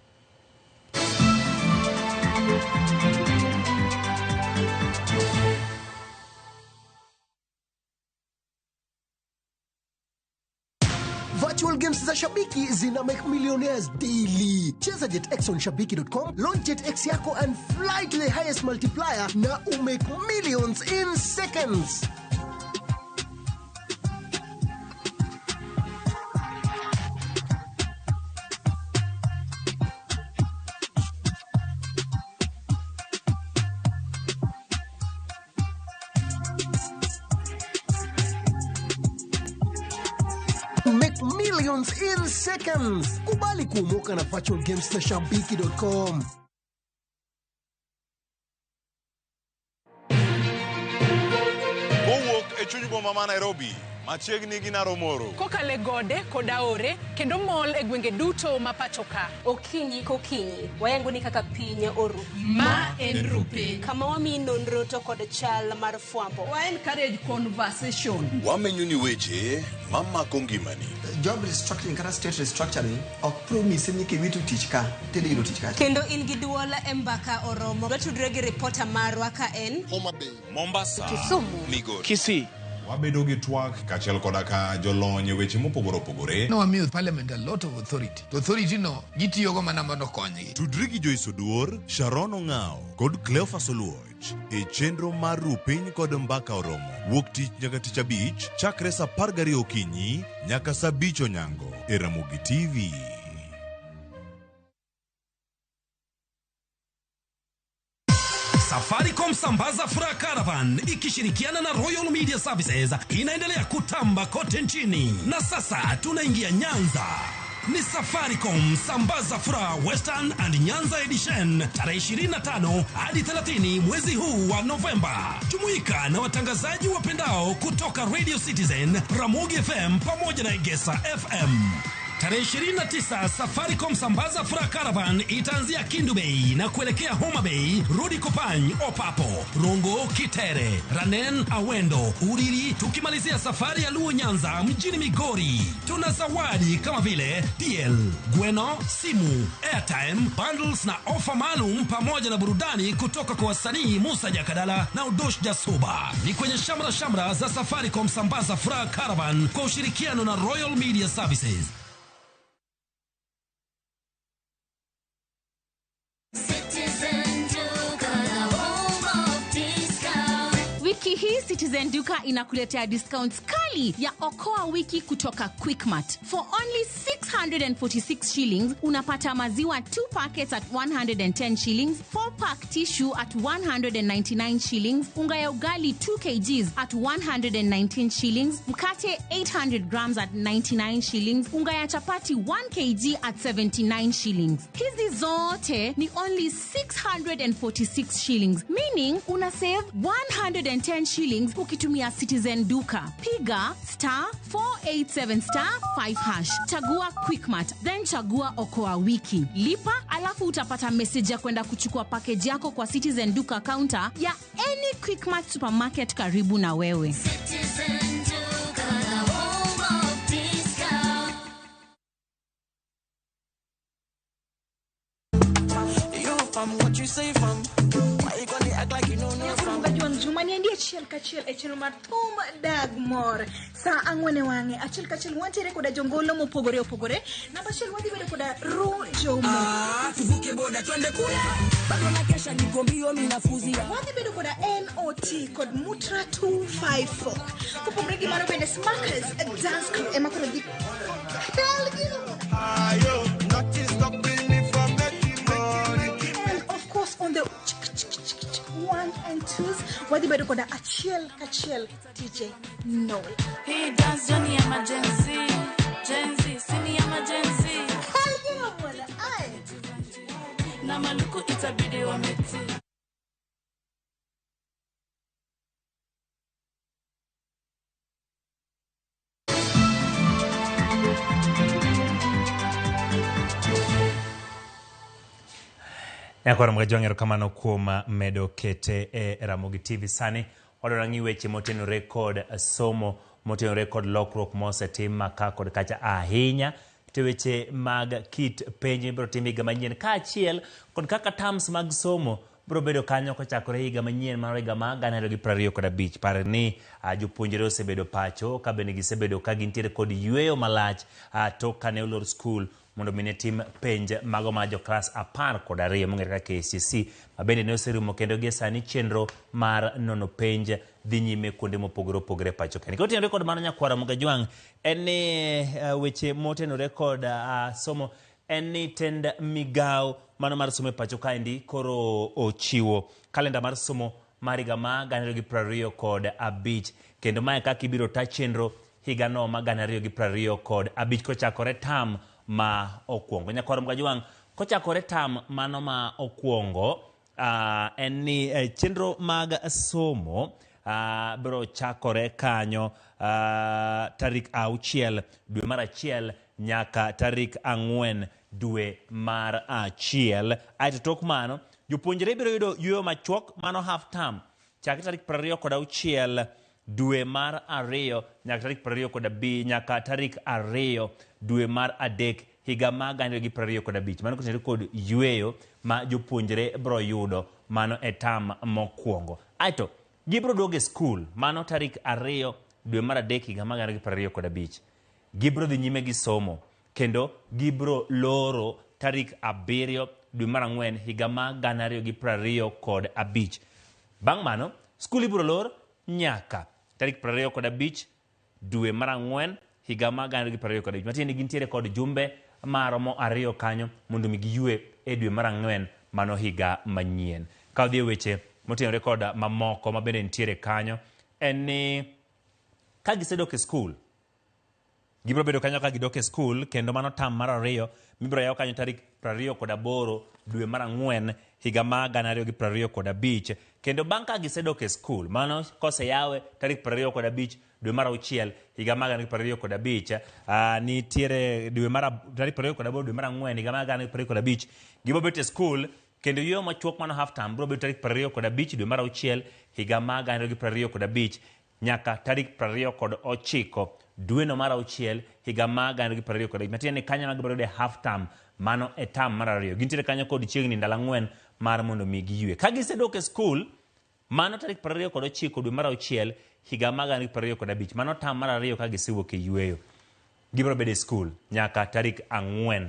Virtual games za Shabiki zina make millionaires daily. Cheza JetX on shabiki.com, launch JetX yako and fly to the highest multiplier na umake millions in seconds. Make millions in seconds. Kubali kuomoka na virtual games za shabiki.com. Kowuok e chuny boma ma Nairobi, machiegni gi Naromoro. Kokalo e gode kod aore kendo mol e gwenge duto ma pacho ka. Okinyi kokinyi, wayango ni kaka piny oru. Ma en Rupiny. Kama wamiyi nonro to kod chal mar fwambo. Wa encourage conversation. Wamenyo ni weche mamako ngimani. Job restructuring kata state restructuring ok promise ni kiwito tich ka tidhi yudo tich kacha. Kendo in gi duol e mbaka oromo. Watudre gi ripota marwa ka en Homa Bay, Mombasa, Kisumu, Migori, Kisii. Wabedo gi twak kaachiel koda ka jolony e weche mopogore opogore. Nowamiyo parliament a lot of authority. To authority no gitiyogo mana mondo okonygi. Tudri gi Joyce Oduor, Sharon Ong'ao kod Cleophas Oluoch e chenro mar Rupiny kod Mbaka Oromo. Wuok tich nyaka tich abich chakre saa 12 okinyi nyaka saa 5 onyango e Ramogi TV. Safaricom Sambaza Furaha Caravan ikishirikiana na Royal Media Services inaendelea kutamba kote nchini, na sasa tunaingia Nyanza. Ni Safaricom Sambaza Furaha Western and Nyanza Edition tarehe 25 hadi 30 mwezi huu wa Novemba. Jumuika na watangazaji wapendao kutoka Radio Citizen, Ramogi FM pamoja na Egesa FM. Tarehe 29 Safaricom Sambaza Furaha Caravan itaanzia Kendu Bay na kuelekea Homa Bay, Rodi Kopany, Opapo, Rongo, Kitere, Ranen, Awendo, Uriri, tukimalizia safari ya Luo Nyanza mjini Migori. Tuna zawadi kama vile DL, Gweno, simu, airtime, bundles na ofa maalum pamoja na burudani kutoka kwa wasanii Musa Jakadala na Udosh Jasuba. Ni kwenye shamra shamra za Safaricom Sambaza Furaha Caravan kwa ushirikiano na Royal Media Services. Wiki hii Citizen Duka inakuletea discounts kali ya Okoa Wiki kutoka Quickmart. For only 646 shillings unapata maziwa 2 packets at 110 shillings, 4 pack tissue at 199 shillings, unga ya ugali 2 kgs at 119 shillings, mkate 800 grams at 99 shillings, unga ya chapati 1 kg at 79 shillings. Hizi zote ni only 646 shillings, meaning una save 110 shillings. shillings ukitumia Citizen Duka. Piga star 487 star 5 hash, chagua Quickmart, then chagua Okoa Wiki, lipa, alafu utapata message ya kwenda kuchukua package yako kwa Citizen Duka counter ya any Quickmart supermarket karibu na wewe. Citizen Duka, the home of discount. You fam, what you say fam? Why you gonna act like you know no fam? Juma niendie achiel kachiel e chenro mar thum dag mor sa ang'wen e wang'e achiel kachiel wantiere koda jongolo mopogore opogore. Namba achiel wadhi bedo koda Ru Jomo. Tuvuke boda twende kule bado na kesha niko mbio mimi nafuzia. Wadhi bedo koda NOT kod Mutra 254. Kopogore gi mano bende Smackers Dance Crew ema koro dhi Ayo, nothing stopping me from making money. And of course on the 1 and 2s wadhi bedo koda achiel kachiel DJ Noel. He dance Johnny emergency. Gen Z, sini emergency. Na maluku itabidi wameti. Nyakwar Mgajwang' erokamano kuom medo kete e Ramogi TV. Sani wadwaro ng'i weche motenore kod somo, motenore kod lokruok mosetim maka kod kacha ahinya to weche mag kit penj mibiro tim higa manyien kaachiel kod kaka terms mag somo biro bedo kanyo kochakore higa manyien mar higa mar 2025. Par ni jopuonjre osebedo pacho ka bende gisebedo ka gintiere kod yueyo malach tok kane olor skul mondo mi ne tim penj mago mar jo klas 12 mong'ere kaka KCSE ma bende ne oserumo kendo gie sani chenro mar nono penj dhi nyime kuonde mopogore opogore pacho kae. Kotenore kod mano nyakwara Mgajwang' en ni weche motenore kod somo en ni tend migawo mano mar somo e pacho kaendi koro ochiwo kalenda mar somo mar higa mar 2025 kendo mae kaka ibiro ta chenro higano mar 2025 kochakore tam ma okwongo. Nyakwara Mgajwang' kochakore tam mano ma okwongo en ni chenro mag somo biro chakore kanyo tarik 6 dwe mar 1 nyaka tarik 4 dwe mar 1. Aeto tok mano jopuonjre biro yudo yueyo machuok mano half term chakre tarik 26 dwe mar 2 nyaka tarik 25 nyaka tarik 2 dwe mar 3 higa mar 2025. Mano kotenore kod yueyo ma jopuonjre biro yudo mano e tam mokwongo. Aeto gibiro duogo e skul mano tarik 2 dwe mar 3 higa mar 2025. Gibiro dhi nyime gi somo kendo gibiro loro tarik 7 dwe mar 4 higa mar 2025. Bang' mano skul ibiro lor nyaka tarik 25 dwe mar 4 higa mar 2025. Matiende ni gintiere kod jumbe maromo 2 kanyo mondo mi giyue e dwe mar 4 mano higa manyien. Ka wadhi e weche motenore kod mamoko ma bende nitiere kanyo en ni ka gisedok e skul gibiro bedo kanyo ka gidok e skul kendo mano tam mar 2 mibiro yaw kanyo tarik 28 dwe mar 4 higa mar 2025 kendo bang' ka gisedok e skul mano koseyawe tarik 25 dwe mar 6 higa mar 2025 nitiere dwe mar tarik 28 dwe mar 4 higa mar 2025 gibiro bet e skul kendo yueyo machuok mano half term biro bedo tarik 25 dwe mar 6 higa mar 2025 nyaka tarik 29 dweno mar 6 higa mar 2025. Matiende ni kanyo ma gibiro yudo half term mano e term mar 2. Gintiere kanyo kod chiegni ndalo 4 mar mondo mi giyue. Ka gisedok e skul mano tarik 29 dwe mar 6 higa mar 2025 mano term mar 2 ka gisewuok e yueyo. Gibiro bedo e skul nyaka tarik 4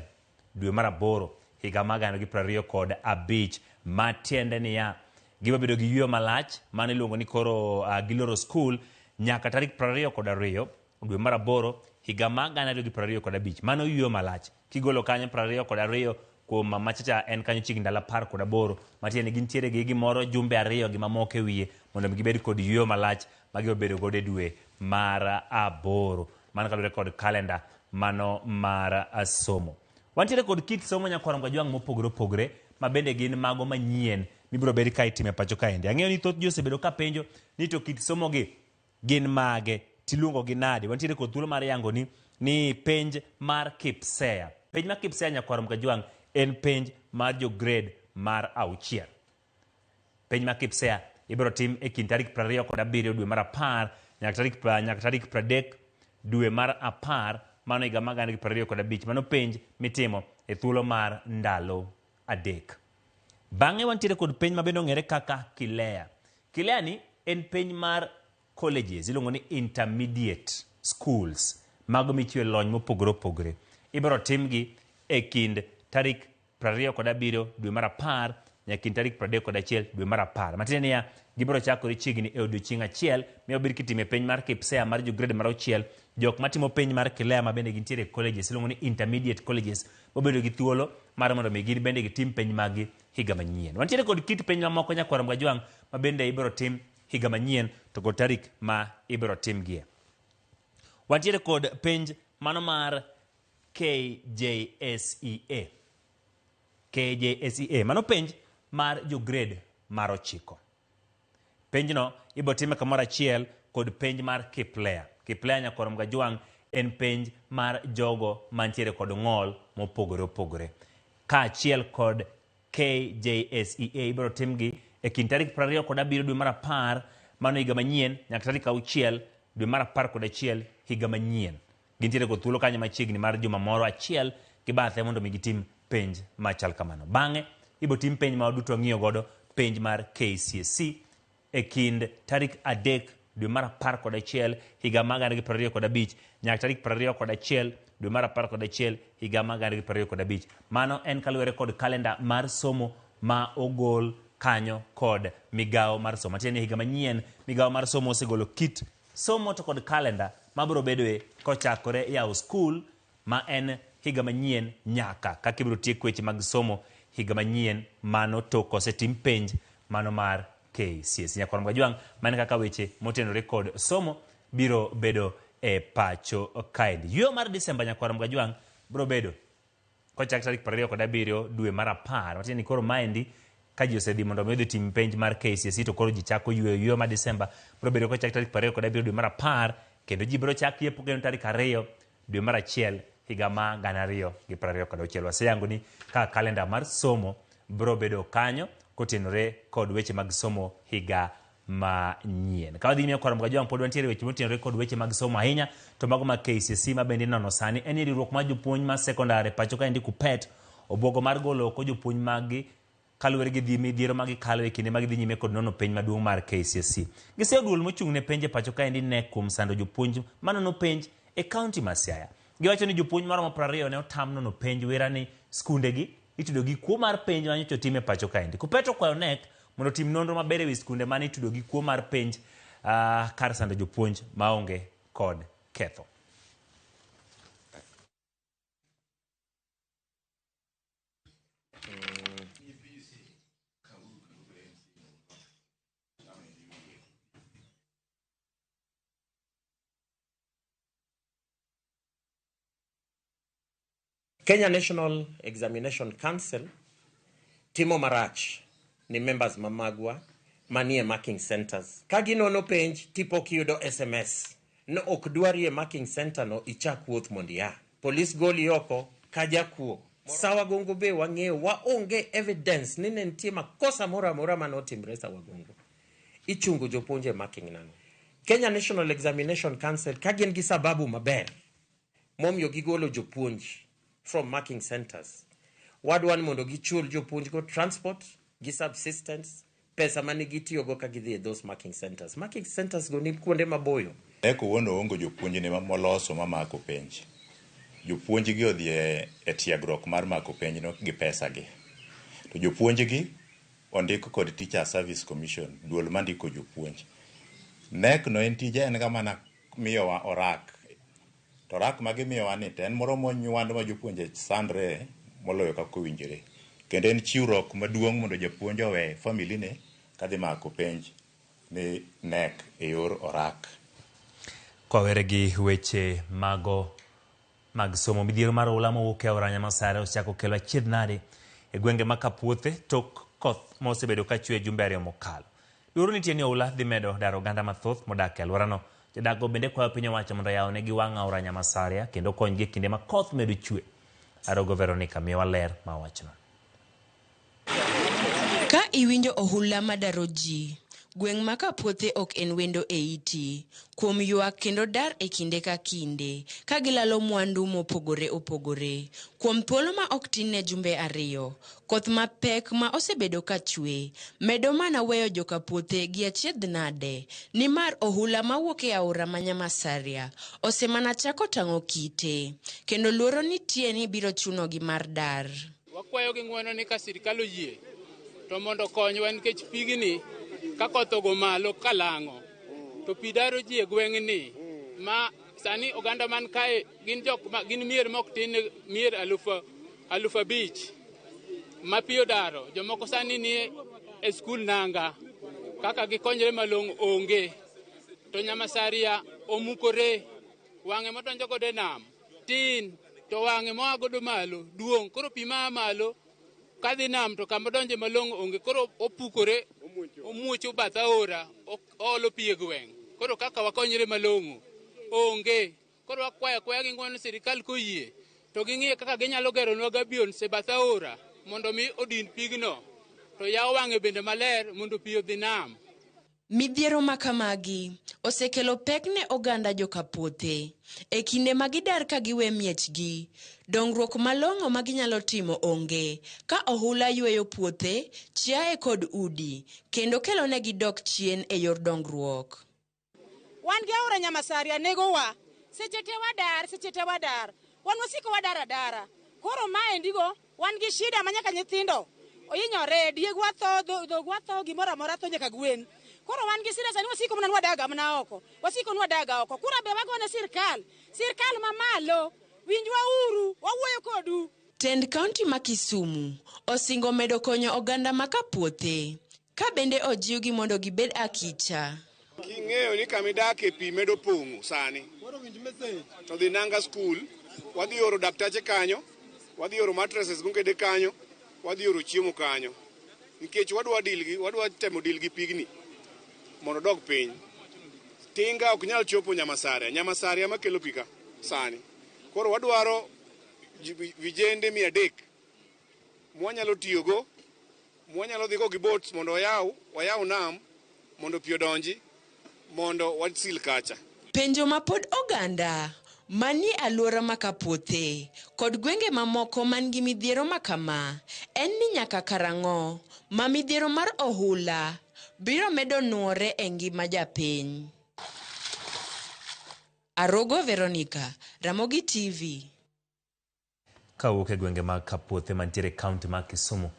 dwe mar 8 higa mar 2025. Matiende niya gibiro bedo gi yueyo malach mano iluongo ni koro giloro skul nyaka tarik 22 dwe mar 8 higa mar 2025. Mano yueyo malach kigolo kanyo 22 kuom machacha en kanyo chiegni ndalo 18 matiende ni gintiere gi gimoro jumbe 2 gi mamoko e wiye mondo mi gibed kod yueyo malach ma gibiro bedo godo e dwe mar 8. Mano kaluwore kod kalenda mano mar somo. Wantiere kod kit somo nyakwar Mgajwang' mopogore opogore ma bende gin mago manyien mibiro bed ka itimo e pacho kaendi. Ang'eyo ni thoth ji osebedo ka penjo ni to kit somo gi gin mage tiluongo gi nade. Wantiere kod thuolo mar yango ni ni penj mar KPSEA. Penj mar KPSEA nyakwar Mkajwang' en penj mar jo grade mar auchiel. Penj mar KPSEA ibiro tim e kind tarik 27 dwe mar 10 nyaka tarik nyaka tarik 30 dwe mar 10 mano higa mar 2025. Mano penj mitimo e thuolo mar ndalo 3. Bang'e wantiere kod penj ma bende ong'ere kaka KILEA. KILEA ni en penj mar colleges, iluongo ni intermediate schools, mago michiwe lony mopogore opogore. Ibiro timgi e kind tarik 27 dwe mar 10 nyaka kind tarik 31 dwe mar 10. Matiende niya, gibiro chakore chiegni e odiochieng' achiel mi obed kitime penj mar KPSEA mar jo grade mar auchiel, jok matimo penj mar KILEA ma bende gintiere e colleges, iluongo ni intermediate colleges, bobedo gi thuolo mar mondo mi gin bende gitim penj maggi higa manyien. Wantiere kod kit penj mamoko nyakwar Mgajwang' ma bende ibiro tim higa manyien to kod tarik ma ibiro timgie. Wantiere kod penj mano mar KJSEA. KJSEA, mano penj mar jo grade mar 9. Penjno ibiro time kamoro achiel kod penj mar KPLEA. KPLEA nyakwar Mgajwang' en penj mar jogo mantiere kod ng'ol mopogore opogore. Kaachiel kod KJSEA ibiro timgi e kind tarik 27 dwe mar 10 mano higa manyien nyaka tarik 6 dwe mar 11 higa manyien. Gintiere kod thuolo kanyo machiegni mar juma moro achiel gi bathe mondo mi gitim penj machal kamano. Bang'e ibiro tim penj ma waduto wang'iyo godo, penj mar KCSE e kind tarik 3 dwe mar 11 higa mar 2025 nyaka tarik 21 dwe mar 11 higa mar 2025. Mano en kaluwore kod kalenda mar somo ma ogol kanyo kod migawo mar somo. Matiende ni higa manyien migawo mar somo osegolo kit somo to kod kalenda mabiro bedoe kochakore yawo skul ma en higa manyien nyaka kaka ibiro tiek weche mag somo higa manyien mano tok kosetim penj mano mar KCSE. Nyakwar Mgajwang', mano kaka weche motenore kod somo biro bedo e pacho kaendi. Yueyo mar Disemba nyakwar Mgajwang' biro bedo kochak tarik 27 dwe mar 10. Matiende ni koro maendi ka ji osedhi mondo mi odhi tim penj mar KCSE to koro ji chako yueyo. Yueyo mar Disemba biro bedo kochak tarik 27 dwe mar 10 kendo ji biro chak yepo kendo tarik 2 dwe mar 1 higa mar 2026. Waseyango ni ka kalenda mar somo biro bedo kanyo kotenore kod weche mag somo higa manyien. Ka wadhi nyime kod Mgajwang' pod wantiere weche motenore kod weche mag somo ahinya to mago mag KCSE ma bende inono sani en ni riwruok mar jopuonj mar sekondar e pacho kaendi KUPPET obwogo mar golo oko jopuonj maggi kaluwore gi midhiero ma gikalo e kinde ma gidhi nyime kod nono penj maduong' mar KCSE. Giseyo duol mochung' ne penj e pacho kaendi KNEC kuom sando jopuonj manono penj e kaunti ma Siaya. Giwacho ni jopuonj maromo 20 ne otam nono penj wira ni skundegi itudo gi kuo mar penj ma nyocha otim e pacho kaendi. KUPPET okwayo KNEC mondo otim nonro maber ewi skunde mane itudo gi kuo mar penj kar sando jopuonj maonge kod ketho. Kenya National Examination Council timo marach ni members mamagwa manie marking centers. Ka ginono penj tipo kiyudo SMS no ok dwari e marking center no ichak wuoth mondo ia. Polis goli oko ka jakuo. Sawa Gongo be wang'eyo waonge evidence ni ne nitie makosa moro amora mane otimre Sawa Gongo. Ichungo jopuonj e marking nang'o? Kenya National Examination Council ka gin gi sababu maber momiyo gigolo jopuonj from marking centers. Wadwa ni mondo gichul jopuonj go transport gi subsistence, pesa mane gitiyogo ka gidhi e those marking centers. Marking centers go ni kuonde maboyo. KNEC owuon oongo jopuonjne moloso mamako penj. Jopuonj gi odhi e tiegruok mar mako penj no gi pesa gi. To jopuonj gi ondik kod Teacher Service Commission, duol mandiko jopuonj. KNEC no en tije en ga mana miyowa orak. To orak ma gimiyowa ni to en moro monywand ma jopuonje sandre moloyo kaka owinjore. Kendo en chiwruok maduong' mondo japuonj owe family ne kadhi mako penj ni KNEC e yor orak. Kwawere gi weche mago mag somo, midhiero mar oula mowuok e aora Nyamasare osechako kelo achiedh nade e gwenge ma Kapuothe tok koth ma osebedo ka chwe jumbe ariyo mokalo. Luoro nitie ni oula dhi medo daro oganda mathoth modak e alworano. Jodak go bende kwayo piny owacho mondo oyawnegi wang' aora Nyamasaria kendo konygi e kinde ma koth medo chwe. Arogo Veronica miyowa ler ma wachno. Ka iwinjo ohula madaro ji, gweng' ma Kapuothe ok en wendo e iti, kuom ywak kendo dar e kinde ka kinde, ka gilalo mwandu mopogore opogore. Kuom thuolo ma ok tin ne jumbe ariyo, koth mapek ma osebedo ka chwe, medo mana weyo jokapuothe gi achiedh nade, nimar ohula mawuok e aora ma Nyamasaria osemana chako tang'o kite, kendo luoro nitie ni biro chunogi mar dar. Wakwayo gi ng'wono ni ka sirkal oyie to mondo okonywa nikech pigni ka koth ogo malo kalang'o to pi daro ji e gweng'ni ma sani oganda man kae gin jok ma gin mier mok tin mier 5,000 ma pi odaro. Jomoko sani nie e skul nanga kaka gikonyre malong'o onge. To Nyamasaria omukore, wang'e modonjo godo e nam tin to wang'e moa godo malo duong'. Koro pi maa malo kadhi nam to kama donje malong'o onge, koro opukore omuocho bath aora oolo pi e gweng'. Koro kaka wakonyre malong'o onge. Koro wakwayo akwaya gi ng'wono sirikal koyie to ging'iye kaka ginyalo geronwa gabions e bath aora mondo mi odin pigno to yaw wang'e bende maler mondo pi odhi nam. Midhiero ma kamagi osekelo pek ne oganda jokapuothe e kinde ma gidar ka giwe miechgi. Dongruok malong'o ma ginyalo timo onge ka ohula yweyo puothe, chiaye kod udi kendo kelonegi dok chien e yor dongruok. Wan gi aora Nyamasaria negowa. Seche te wadar, seche te wadar. Wan wasiko wadar adara. Koro maendigo wan gi shida ma nyaka nyithindo ohinyore, diegwa tho, dhogwa tho, gimoro amora tho nyaka gwen. Koro wan gi shida sani wasiko mana ni wadaga mana oko. Wasiko ni wadaga oko. Kura be wagone sirkal. Sirkal mamalo, winjwa uru, wawuoyo kodu. Tend kaunti ma Kisumu osingo medo konyo oganda ma Kapuothe, ka bende ojiwgi mondo gibed akicha. King'eyo ni kama idake pi medo pong'o sani, to dhi Nanga School, wadhi oro daktache kanyo, wadhi oro mattresses gongede kanyo, wadhi oro chiemo kanyo. Nikech wadwa deal gi, wadwa temo deal gi pigni mondo odog piny. Tinga ok nyal chopo Nyamasaria, Nyamasaria ema kelo pi ka sani. Koro wadwaro vijende 300 mwanyalo tiyogo, mwanyalo dhigo gi boats mondo wayaw nam mondo pi odonji, mondo wasil kacha. Penjo ma pod oganda manie alwora ma Kapuothe kod gwenge mamoko man gi midhiero ma kama en ni nyaka karang'o ma midhiero mar ohula biro medo nuore e ngima japiny. Arogo Veronica, Ramogi TV. Kawuok e gwenge mag Kapuothe mantiere e kaunti ma Kisumu,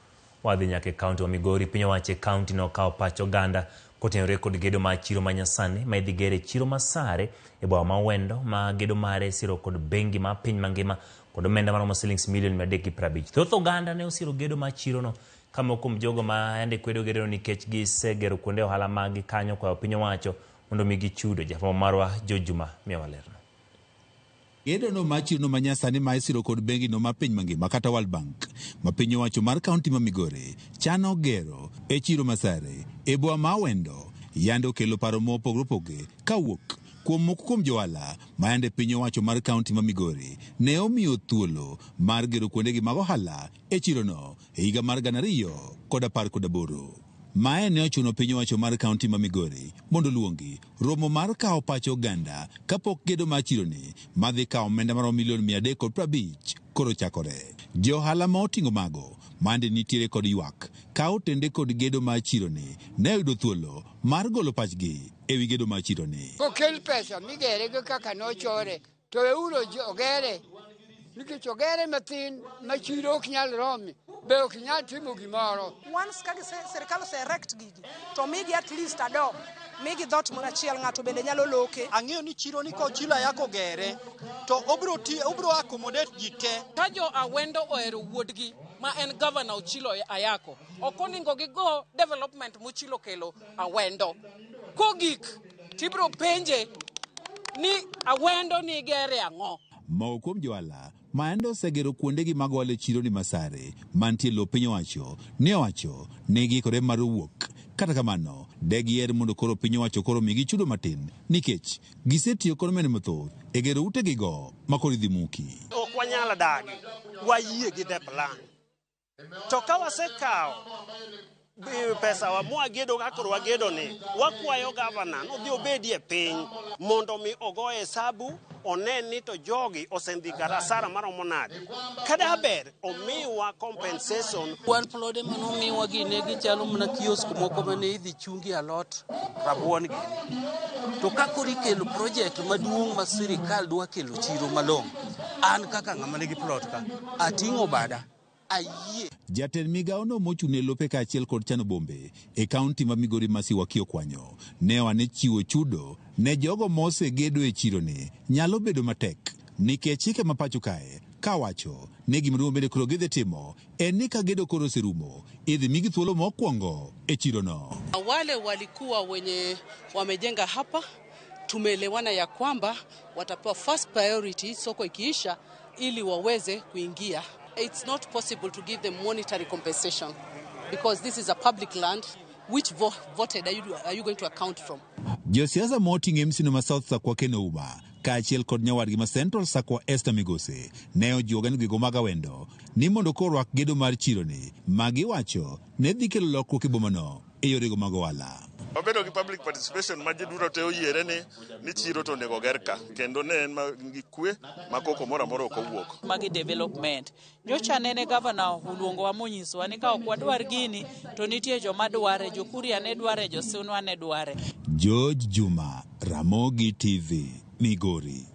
wadhi nyaka e kaunti ma Migori. Piny owacho e kaunti no okawo pach oganda kotenore kod gedo mar chiro ma nyasani ma idhi ger e chiro ma Sare e boma ma Awendo ma gedo mare siro kod bengi ma piny mangima kod omenda maromo silings milion 350. Thoth oganda ne osiro gedo mar chirono ka moko kuom jogo ma yande kwedo gedono nikech gisegero kuonde ohala maggi kanyo kwayo piny owacho mondo omigi chudo. Jafwambo marwa George Juma miyowa lerno. Gedo no mar chiro no manyasani ma isiro kod bengi no ma piny mangima kata World Bank ma piny owacho mar kaunti ma Migori chano gero e chiro ma Sare e boma ma Awendo yande okelo paro mopogore opogore kawuok kuom moko kuom johala ma yande piny owacho mar kaunti ma Migori ne omiyo thuolo mar gero kuondegi mag ohala e chiro no e higa mar 2018. Mae ne ochuno piny owacho mar kaunti ma Migori mondo oluongi romo mar kawo pach oganda kapok gedo mar chironi madhi kawo omenda maromo milion 350 koro chakore. Jo ohala ma oting'o mago mande nitiere kod ywak ka otende kod gedo mar chironi ne oyudo thuolo mar golo pachgi ewi gedo mar chironi. Kokel pesa migere go kaka nochore to weuru ogere nikech ogere mathin ma chiro ok nyal romi be ok nyal timo gimoro. Once ka sirikal ose erect gigi to migi at least a door, migi dhot moro achiel ng'ato bende nyalo loke. Ang'eyo ni chiro ni kochilo Ayako ogere to obro ti obro accommodate ji te. Ka jo Awendo ohero wuodgi ma en gavana Ochilo Ayako, ok onego gigo development mochilo kelo Awendo. Kogik tibro penje ni Awendo ni gere ang'o? Moko kuom johala ma endo osegero kuondegi mag ohala e chironi ma Sare mantie e lo piny owacho ne owacho ni giikore mar wuok. Kata kamano, de giher mondo koro piny owacho koro omigi chudo matin nikech gisetiyo kod omenda mathoth e gero utegigo ma koro idhi muki. Ok wanyal dagi, wayie gi the plan. To ka wasekawo pesawa mwagedo kaka koro wagedo ni, wakwayo gavana nodhi obedie piny mondo mi ogo hesabu one ni to jogi osedhi kar asara maromo nade. Kada ber omiwa compensation. Wan plode manomiwa gi ne gichalo mana kiosk moko mane idhi chungi alot rabuon gini. To ka koro ikelo project maduong' ma sirikal dwa kelo chiro malong'o, an kaka ng'ama nigi plot ka, ating'o bada ayie. Jatend migawono mochung' ne lope kaachiel kod chano bombe e kaunti ma Migori Mercy Wakio Kwanyo ne oa ni chiwo chudo ne jogo mosegedo e chironi nyalo bedo matek nikech chike ma pacho kae kawacho ni gima duong' bende koro gidhi timo en ni ka gedo koro oserumo idhi migi thuolo mokwongo e chirono. Wale walikuwa wenye wamejenga hapa, tumeelewana ya kwamba watapewa first priority soko ikiisha, ili waweze kuingia. It's not possible to give them monetary compensation because this is a public land. Which voted are you going to account from? Josiasa moting'o MC no ma South Sakwa Ken Ouma kaachiel kod nyawadgi ma Central Sakwa Esther Migose ne ojiwo oganda gigo mag Awendo ni mondo koro rwak gedo mar chironi ma giwacho ne dhi kelo lokruok e bomano e yorego mag ohala. Wabedo gi public participation ma ji duto te oyiere ni chiro to onego oger ka kendo ne en gi kwe ma koko moro amora ok owuok. Magi development. Nyocha nene gavana oluongowa monyisowa ni ka ok wadwar gini to nitie joma dware, jo Kuria ne dware, jo Sunwa ne dware. George Juma, Ramogi TV, Migori.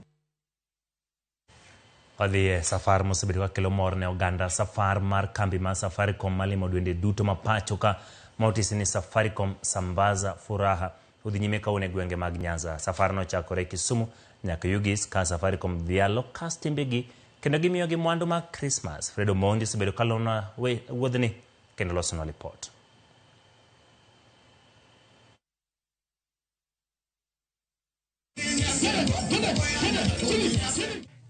Wadhi e safar mosebedo kakelo mor ne oganda, safar mar kambi mar Safaricom malimo dwende duto ma pacho ka ma otisi ni Safaricom Sambaza Furaha odhi nyime kawuono e gwenge mag Nyanza. Safar nochakore Kisumu nyaka Ugis ka Safaricom dhialo kastembegi kendo gimiyogi mwandu mag Christmas. Fred Omondi osebedo kalonwa wuodhni kendo losonwa lipot.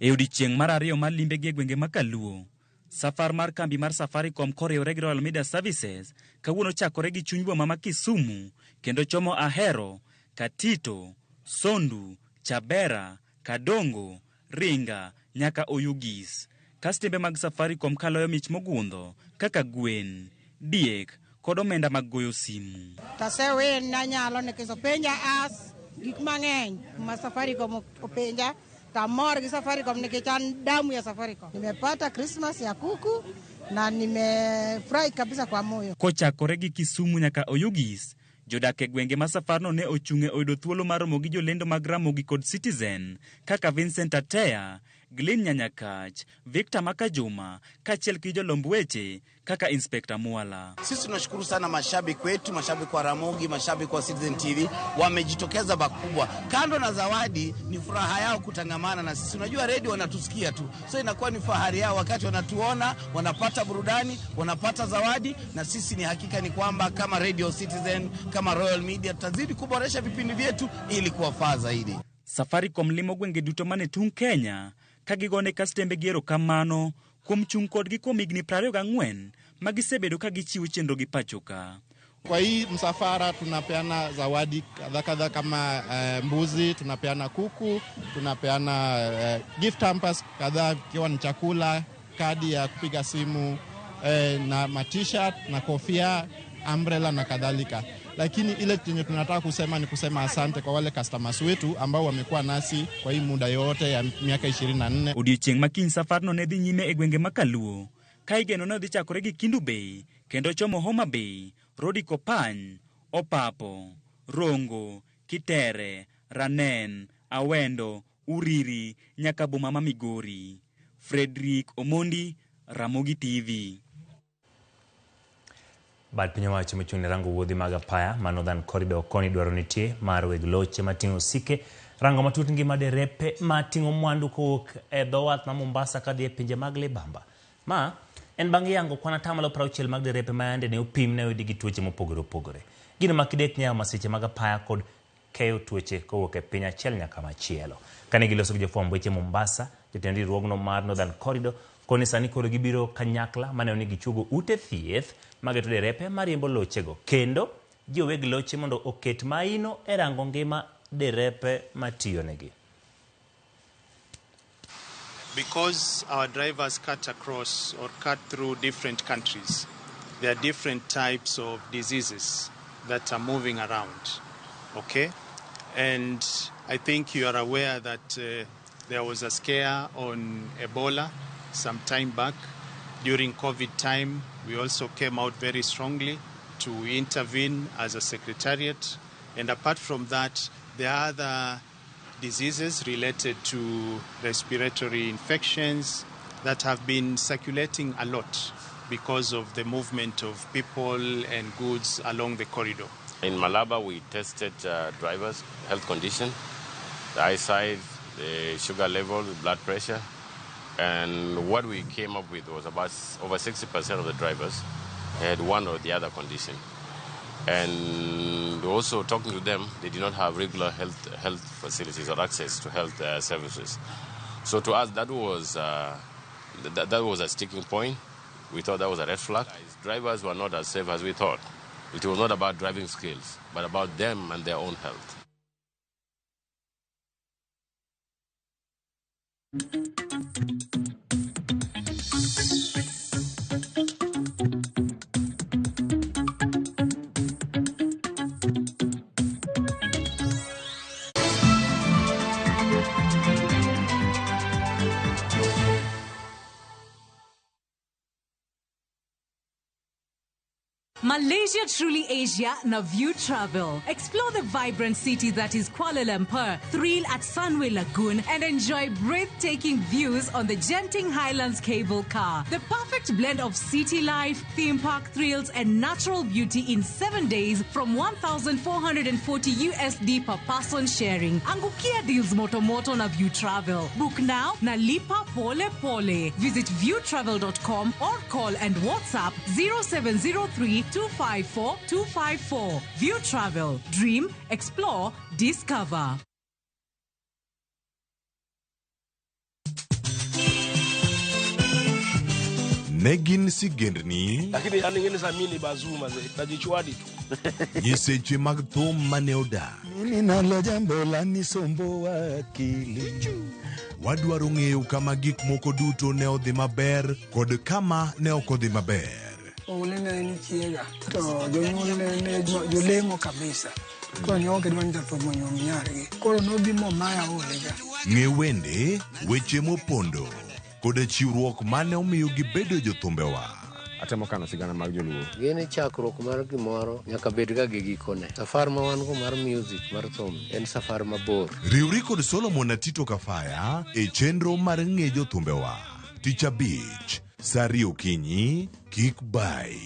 E odiechieng' mar ariyo mar limbegi e gwenge ma Kaluo, safar mar kambi mar Safaricom koriwore gi Royal Media Services kawuono chakore gi chuny boma ma Kisumu kendo chomo Ahero, Katito, Sondu, Chabera, Kadongo, Ringa nyaka Oyugis. Kastembe mag Safaricom kaloyo mich mogundho kaka gwen, diek kod omenda mag goyo simu. Tasewin nanyalo nikech openja as gik mang'eny ma Safaricom openja tamor gi Safaricom nikech an damu ya Safaricom. Nimepata Christmas ya kuku na nimefurahi kabisa kwa moyo. Kochakore gi Kisumu nyaka Oyugis, jodak e gwenge ma safarno ne ochung'e oyudo thuolo mar romo gi jolendo mag Ramogi kod Citizen kaka Vincent Atea, Glenn Nyanyakach, Victor Makajuma kaachiel gi jolomb weche kaka Inspector Mwala. Sisi tunashukuru sana mashabiki wetu, mashabiki wa Ramogi, mashabiki wa Citizen TV wamejitokeza pakubwa. Kando na zawadi, ni furaha yao kutangamana na sisi. Unajua radio wanatusikia tu, so inakuwa ni fahari yao wakati wanatuona, wanapata burudani, wanapata zawadi, na sisi ni hakika ni kwamba kama Radio Citizen, kama Royal Media tutazidi kuboresha vipindi vyetu ili kuwafaa zaidi. Safaricom limo gwenge duto mane tung' Kenya ka gigone kastembegi erokamano kuom chung' kodgi kuom higni 24 ma gisebedo ka gichiwo chenro gi pacho ka. Kwa hii msafara tunapeana zawadi kadha kadha kama mbuzi, tunapeana kuku, tunapeana gift hampers kadhaa ikiwa ni chakula, kadi ya kupiga simu, na ma-t-shirt na kofia, umbrella na kadhalika. Lakini ile chenye tunataka kusema ni kusema asante kwa wale customers wetu ambao wamekuwa nasi kwa hii muda yote ya miaka 24. Odiechieng' ma kiny safarno ne dhi nyime e gwenge ma Kaluo, ka igeno ne odhi chakore gi Kendu Bay kendo chomo Homa Bay, Rodi Kopany, Opapo, Rongo, Kitere, Ranen, Awendo, Uriri nyaka boma ma Migori. Frederick Omondi, Ramogi TV. Bad piny owacho mochung' ne rango wuodhi mag apaya ma Northern Corridor koni dwaro nitie mar weg loche mating'o osike rango matut ngima derepe mating'o mwandu kowuok e dho wath ma Mombasa kadhi e pinje mag Libamba. Ma en bang' yango kwan 60% mag derepe ma yande ne opim ne oyudi gi tuoche mopogore opogore. Gino ma kidek nyayo masiche mag apaya kod keyo tuoche kowuok e piny achiel nyaka machielo. Kane giloso gi jofwamb weche Mombasa, Jatend riwruogno mar Northern Corridor koni sani koro gibiro kanyakla maneno ni gichuogo ute thieth mageto derepe mariembo lochego kendo jiwo weg loche mondo oket maino e rango ngima derepe matiyonegi. Because our drivers cut across or cut through different countries, there are different types of diseases that are moving around. Okay? And I think you are aware that there was a scare on Ebola some time back. During COVID time, we also came out very strongly to intervene as a secretariat. And apart from that, there are other diseases related to respiratory infections that have been circulating a lot because of the movement of people and goods along the corridor. In Malaba, we tested drivers' health condition, the eyesight, the sugar level, the blood pressure, and what we came up with was about over 60% of the drivers had one or the other condition. And also talking to them, they did not have regular health facilities or access to health services. So to us, that was that was a sticking point. We thought that was a red flag. Drivers were not as safe as we thought. It was not about driving skills, but about them and their own health. Malaysia Truly Asia na View Travel. Explore the vibrant city that is Kuala Lumpur, thrill at Sunway Lagoon, and enjoy breathtaking views on the Genting Highlands cable car. The perfect blend of city life, theme park thrills, and natural beauty in 7 days from 1,440 USD per person sharing. Angukia deals moto moto na View Travel. Book now na lipa pole pole. Visit viewtravel.com or call and WhatsApp 0703 254 254. View Travel. Dream, explore, discover. Ne gin sigendni Lakini yani ngine za mimi ni bazuu mazee, najichwadi tu. Nyiseche mag thum mane odak. Mimi nalo jambo la nisomboa akili. Wadwaro ng'eyo kama gik moko duto ne odhi maber kod kama ne ok odhi maber. Oule ne en chiega to jonyuol ne jolemo kabisa. Koro ne ok gidwa ni jathum onyuom nyargi. Koro nobi momaya oule ga. Ng'e wende, weche mopondo koda chiwruok mane omiyo gibedo jothumbewa. Atemo kano sigana mag joluo. Gini chakruok mar gimoro nyaka bed ga gi gikone. Safar ma wan go mar music mar thum en safar mabor. Riwri kod Solomon Atito Kafaya e chenro mar ng'e jothumbewa. Tich abich, sa ariyo okinyi, kik bai.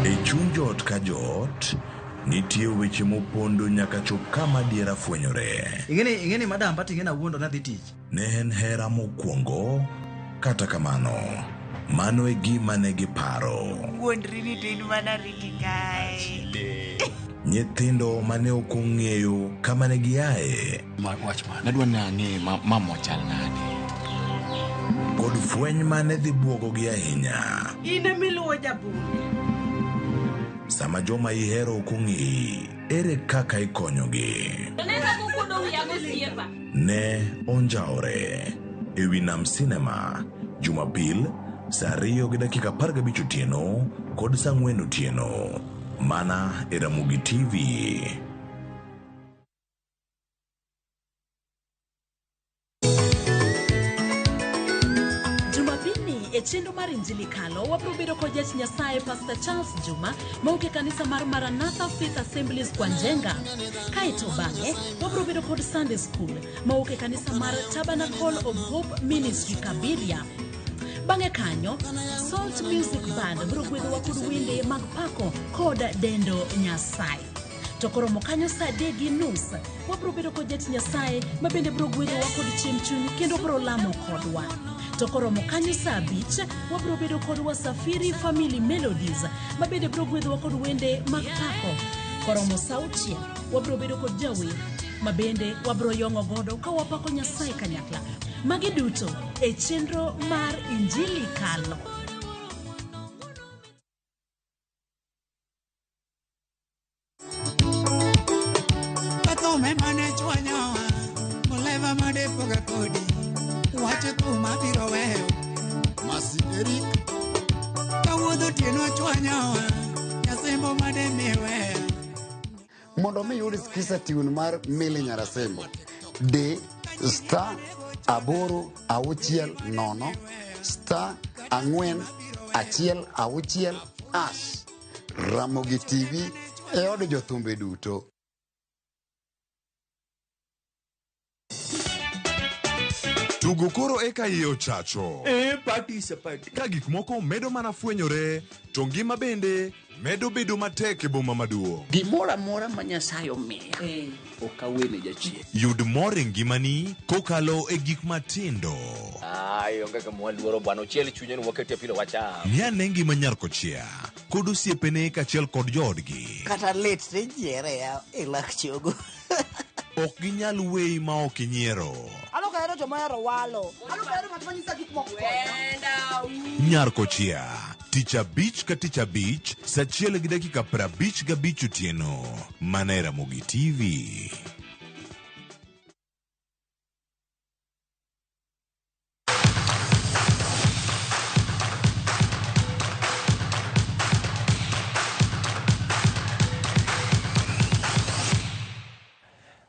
E chuny joot ka joot, nitie weche mopondo nyaka chop kama adiera fwenyore. Ing'eni madam but ing'eni awuondo nadhi tich. Ne en hera mokwongo, kata kamano, mano e gima ne giparo. Wuondri ni to in mana riti kae. Nyithindo mane ok ong'eyo kama ne giaye. Wach ma, nadwa ni ang'e mama chal nade. Kod fweny mane dhi buogogi ahinya. In emiluwo jabunge. Sama joma ihero ok ong'eyi, ere kaka ikonyogi? Ne onjawre e wi Nam Cinema, Jumapil, sa 2:15 otieno kod sa 4 otieno. Mana e Ramogi TV. Jumapilni e chenro mar Injili Kalo wabiro bedo kod jach Nyasaye Pastor Charles Juma mawuok e kanisa mar Maranatha Faith Assemblies Kwanjenga. Kaeto bang'e wabiro bedo kod Sunday School mawuok e kanisa mar Tabernacle of Hope Ministry Kabiria. Bang'e kanyo Salt Music Band biro gwedhowa kod wende mag pako kod dendo Nyasaye. To koromo kanyo sa 3:30 wabiro bedo kod jatich Nyasaye ma bende biro gwedhowa kod chiemb chuny kendo biro lamo kodwa. To koromo kanyo saa 5, wabiro bedo kod Wasafiri Family Melodies, ma bende biro gwedhowa kod wende mag pako. Koromo saa 6, wabiro bedo kod jawer, ma bende wabiro yong'o godo ka wapako Nyasaye kanyakla. Magi duto e chenro mar Injili Kalo. Kathume mane chwanyowa, muleva made poga kodi, wach thum abiro weyo. Masi Eric, kawuodh otieno chwanyowa, nyasembo made miweya. Mondo mi yud skiza tune mar Milly Nyarasembo, di star 8 6 0 star 4 1 6 hash. Ramogi TV e od jothumbe duto. Tugo koro eka iye ochacho. E party is a party. Ka gik moko medo mana fwenyore, to ngima bende medo bedo matek e boma maduong'. Gimoro amora ma Nyasaye omiya, ok awene jachien. Yud mor e ngimani kokalo e gik matindo. Ai, onge kama waluoro bwana, ochiel chunye ni wakete pilo wacham. Ng'i ane ngima nyar kochia kod osiepene kaachiel kod joodgi. Kata lit to ijiere ya e lak chogo. Ok ginyal weyi ma ok inyiero. An ok ahero joma ohero walo. An ok ahero ng'at ma nyisa gik moko. Nyar kochia, tich abich ka tich abich, saa achiel gi dakika 55 otieno. Mana e Ramogi TV.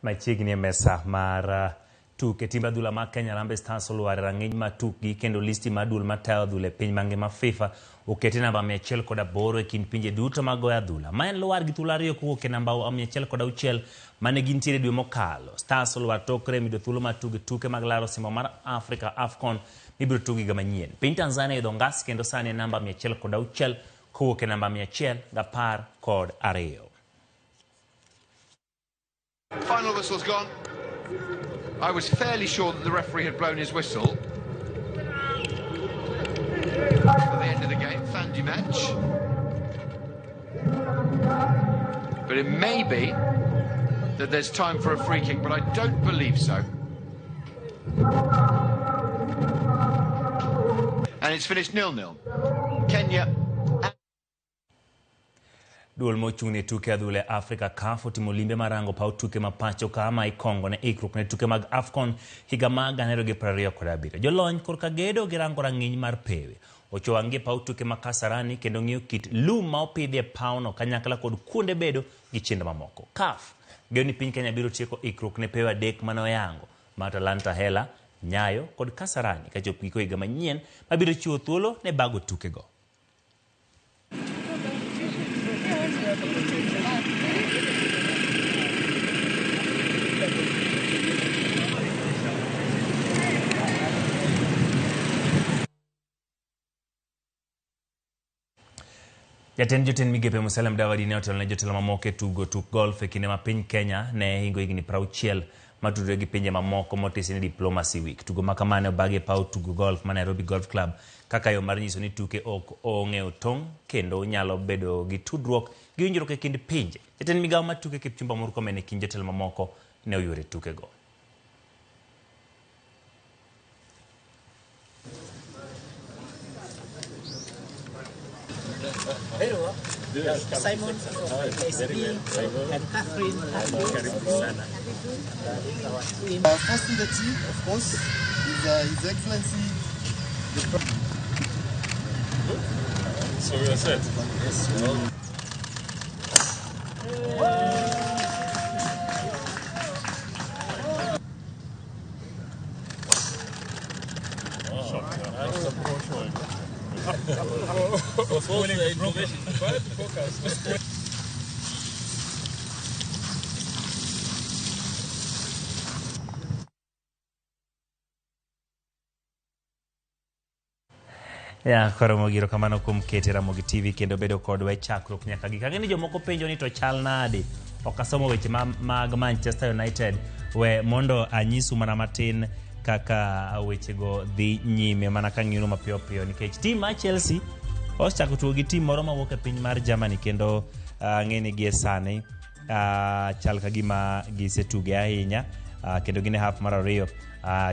Machiegni e mesa mar tuke timbe adhula mag Kenya Harambee Stars olwar e rang'iny mar tukgi kendo listi mar duol matayo adhula e piny mangima FIFA okete namba 108 e kind pinje duto mag goyo adhula. Ma en lwar gi thuolo 2 kowuok e namba 106 mane gintiere dwe mokalo. Stars olwar tok rem yudo thuolo mar tugo tuke mag laro osimbo mar Africa AFCON mibiro tug higa manyien. Piny Tanzania idho ngas kendo sani en namba 106 kowuok e namba 112. Final whistle's gone. I was fairly sure that the referee had blown his whistle for the end of the game, fin du match. But it may be that there's time for a free kick, but I don't believe so. And it's finished 0-0. Kenya. Duol mochung' ne tuke adhula e Afrika CAF otimo limbe mar rango paw tuke ma pacho ka ma ikongo ne ikruok ne tuke mag AFCON higa mar 2027. Jolony korka gedo girango rang'iny mar pewe. Ocho wang'gi e paw tuke ma Kasarani kendo ng'iyo kit lum ma opidhi e pawno kanyakla kod kuonde bedo gi chenro mamoko. CAF geno ni piny Kenya biro tieko ikruok ne pewe 3 mane oyango mar Talanta Hela, Nyayo kod Kasarani kachop giko higa manyien mabiro chiwo thuolo ne bago tukego. Jatend jotend migepe Musalia Mudavadi ne otelo ne jotelo mamoko e tugo tuk golf e kinde ma piny Kenya ne hingo higni 60 matudore gi pinje mamoko motisi ni Diplomacy Week. Tugo ma kama ne obagi e paw tugo golf ma Nairobi Golf Club kaka yo mar nyiso ni tuke ok ong'eyo tong' kendo nyalo bedo gi tudruok gi winjruok e kind pinje. Jatend migawo mar tuke Kipchumba Murkomen e kind jotelo mamoko ne oyuoro e tukego. Hello. Simon from KCB and Catherine. First in the team, of course, is His Excellency. So we are set. Yes. Well. Ya, koro mogiro kamano kuom kete Ramogi TV kendo bedo kodwa e chakruok nyaka gik. Ang'e ni jomoko penjo ni to chal nade? Ok asomo weche mag Manchester United. We mondo anyisu mana matin kaka wechego dhi nyime mana ka ng'iyono mapiyo piyo nikech tim mar Chelsea osechako tugo gi tim moro mawuok e piny mar Germany kendo ang'e ni gie sani chal ka gima gisetuge ahinya kendo gin e half mar ariyo.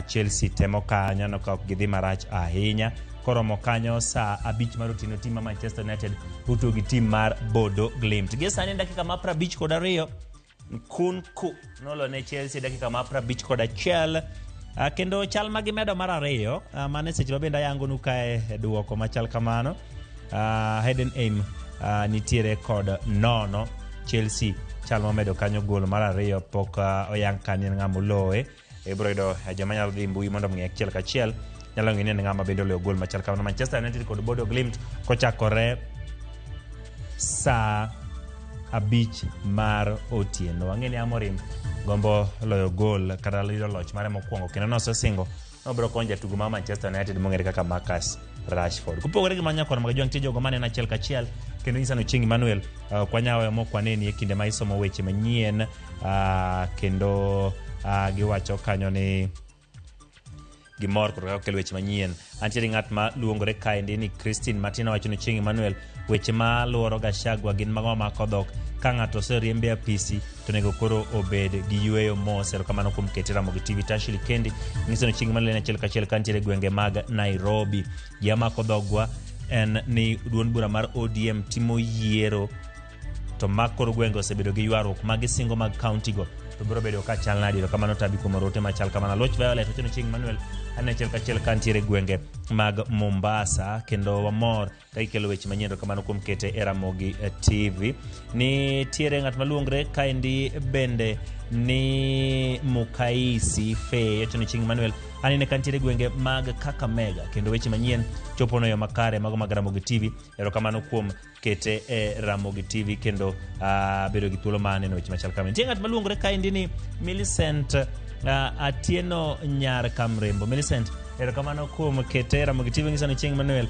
Chelsea temo kanyo aneno ka ok gidhi marach ahinya. Koromo kanyo saa 5 mar otieno tim mar Manchester United otugo gi tim mar Bodo Glimt. Gie sani en dakika mar 52 Nkunku nolo ne Chelsea dakika mar 51. Kendo chal ma gimedo mar ariyo mano e seche ma bende ayangonu kae e duoko machal kamano. Heidenheim nitiere kod 0 Chelsea chal momedo kanyo gol mar ariyo pok oyang ka ni en ng'ama oloye. Ibiro yudo joma nyalo dhi mbui mondo ong'i achiel kachiel nyalo ng'e ni en ng'ama bende oloyo gol machal kamano. Manchester United kod Bodo Glimt kochakore saa 5 mar otieno. Wang'e ni Amorim gombo loyo gol kata yudo loch mare mokwongo kendo nosesingo nobiro konyo jatugo mar Manchester United mong'ere kaka Marcus Rashford. Kopogore gi mano nyakwar mag Jwang' nitie jogo maneno achiel kachiel kendo nyisa ni Ochieng' Emmanuel ok wanyal weyo mok waneni e kinde ma isomo weche manyien kendo giwacho kanyo ni gimor kod kaka okel weche manyien. Antiere ng'at ma luongore kaendi ni Christine Martin owacho ni Chieng' Emmanuel weche ma luoro Gachagua gin mago mamako dhok ka ng'ato oseriembe e apisi to onego koro obed gi yueyo mos. Erokamano kuom kete Ramogi TV. Tashili Kendi nyiso ni Chieng' Emmanuel en achiel kachiel kantiere e gwenge mag Nairobi. Gima mako dhogwa en ni duond bura mar ODM timo yiero to mag kor gwenge osebedo gi ywaruok mag singo mag kaunti go to biro bedo ka chal nadi. Erokamano Tabi kuom oro ote machal kamano. Loch Violet wacho ni Chieng' Emmanuel an achiel kachiel kantiere e gwenge mag Mombasa kendo wamor ka ikelo weche manyien. Erokamano kuom kete e Ramogi TV. Nitiere ng'at maluongre kaendi bende ni Mukaisi Fe wacho ni Chieng' Emmanuel anene kantiere e gwenge mag Kakamega kendo weche manyien chopo no yo makare mago mag Ramogi TV. Erokamano kuom kete e Ramogi TV kendo bedo gi thuolo mar neno weche machal kamano. Nitie ng'at maluongore kaendi ni Millicent Atieno Nyar Kamrembo. Millicent, erokamano kuom kete e Ramogi TV. Ng'iso ni Chieng' Emmanuel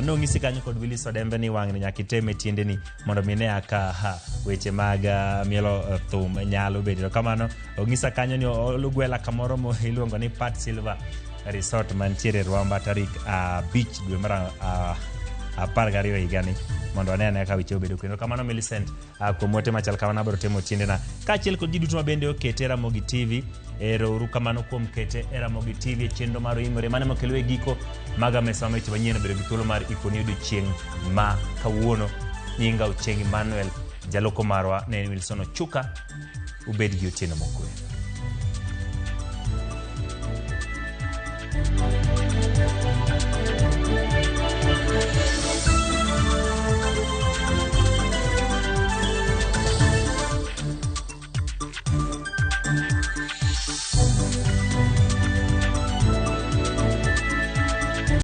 nong'isi kanyo kod Willis Odembe ni wang'ni nyaka item e tiendeni mondo mi ine kaka weche mag mielo thum nyalo bedo. Erokamano. Ong'isa kanyo ni olugwela kamoro mo iluongo ni Pat Silver Resort mantiere Rwamba tarik 5 dwe mar 12 higani mondo wane ane kaka weche obedo kendo. Kamano Millicent kuom ote machal kamano abiro timo tiendena kaachiel kod ji duto ma bende okete Ramogi TV. Ero uru kamano kuom kete e Ramogi TV e chenro mar Oimore mane mokelo e giko maga mesa weche manyien obedo gi thuolo mar ikoni odiochieng' ma kawuono. Nyinga Ochieng' Emmanuel, jaloko marwa ne en Wilson Ochuka. Ubed gi otieno mokwe.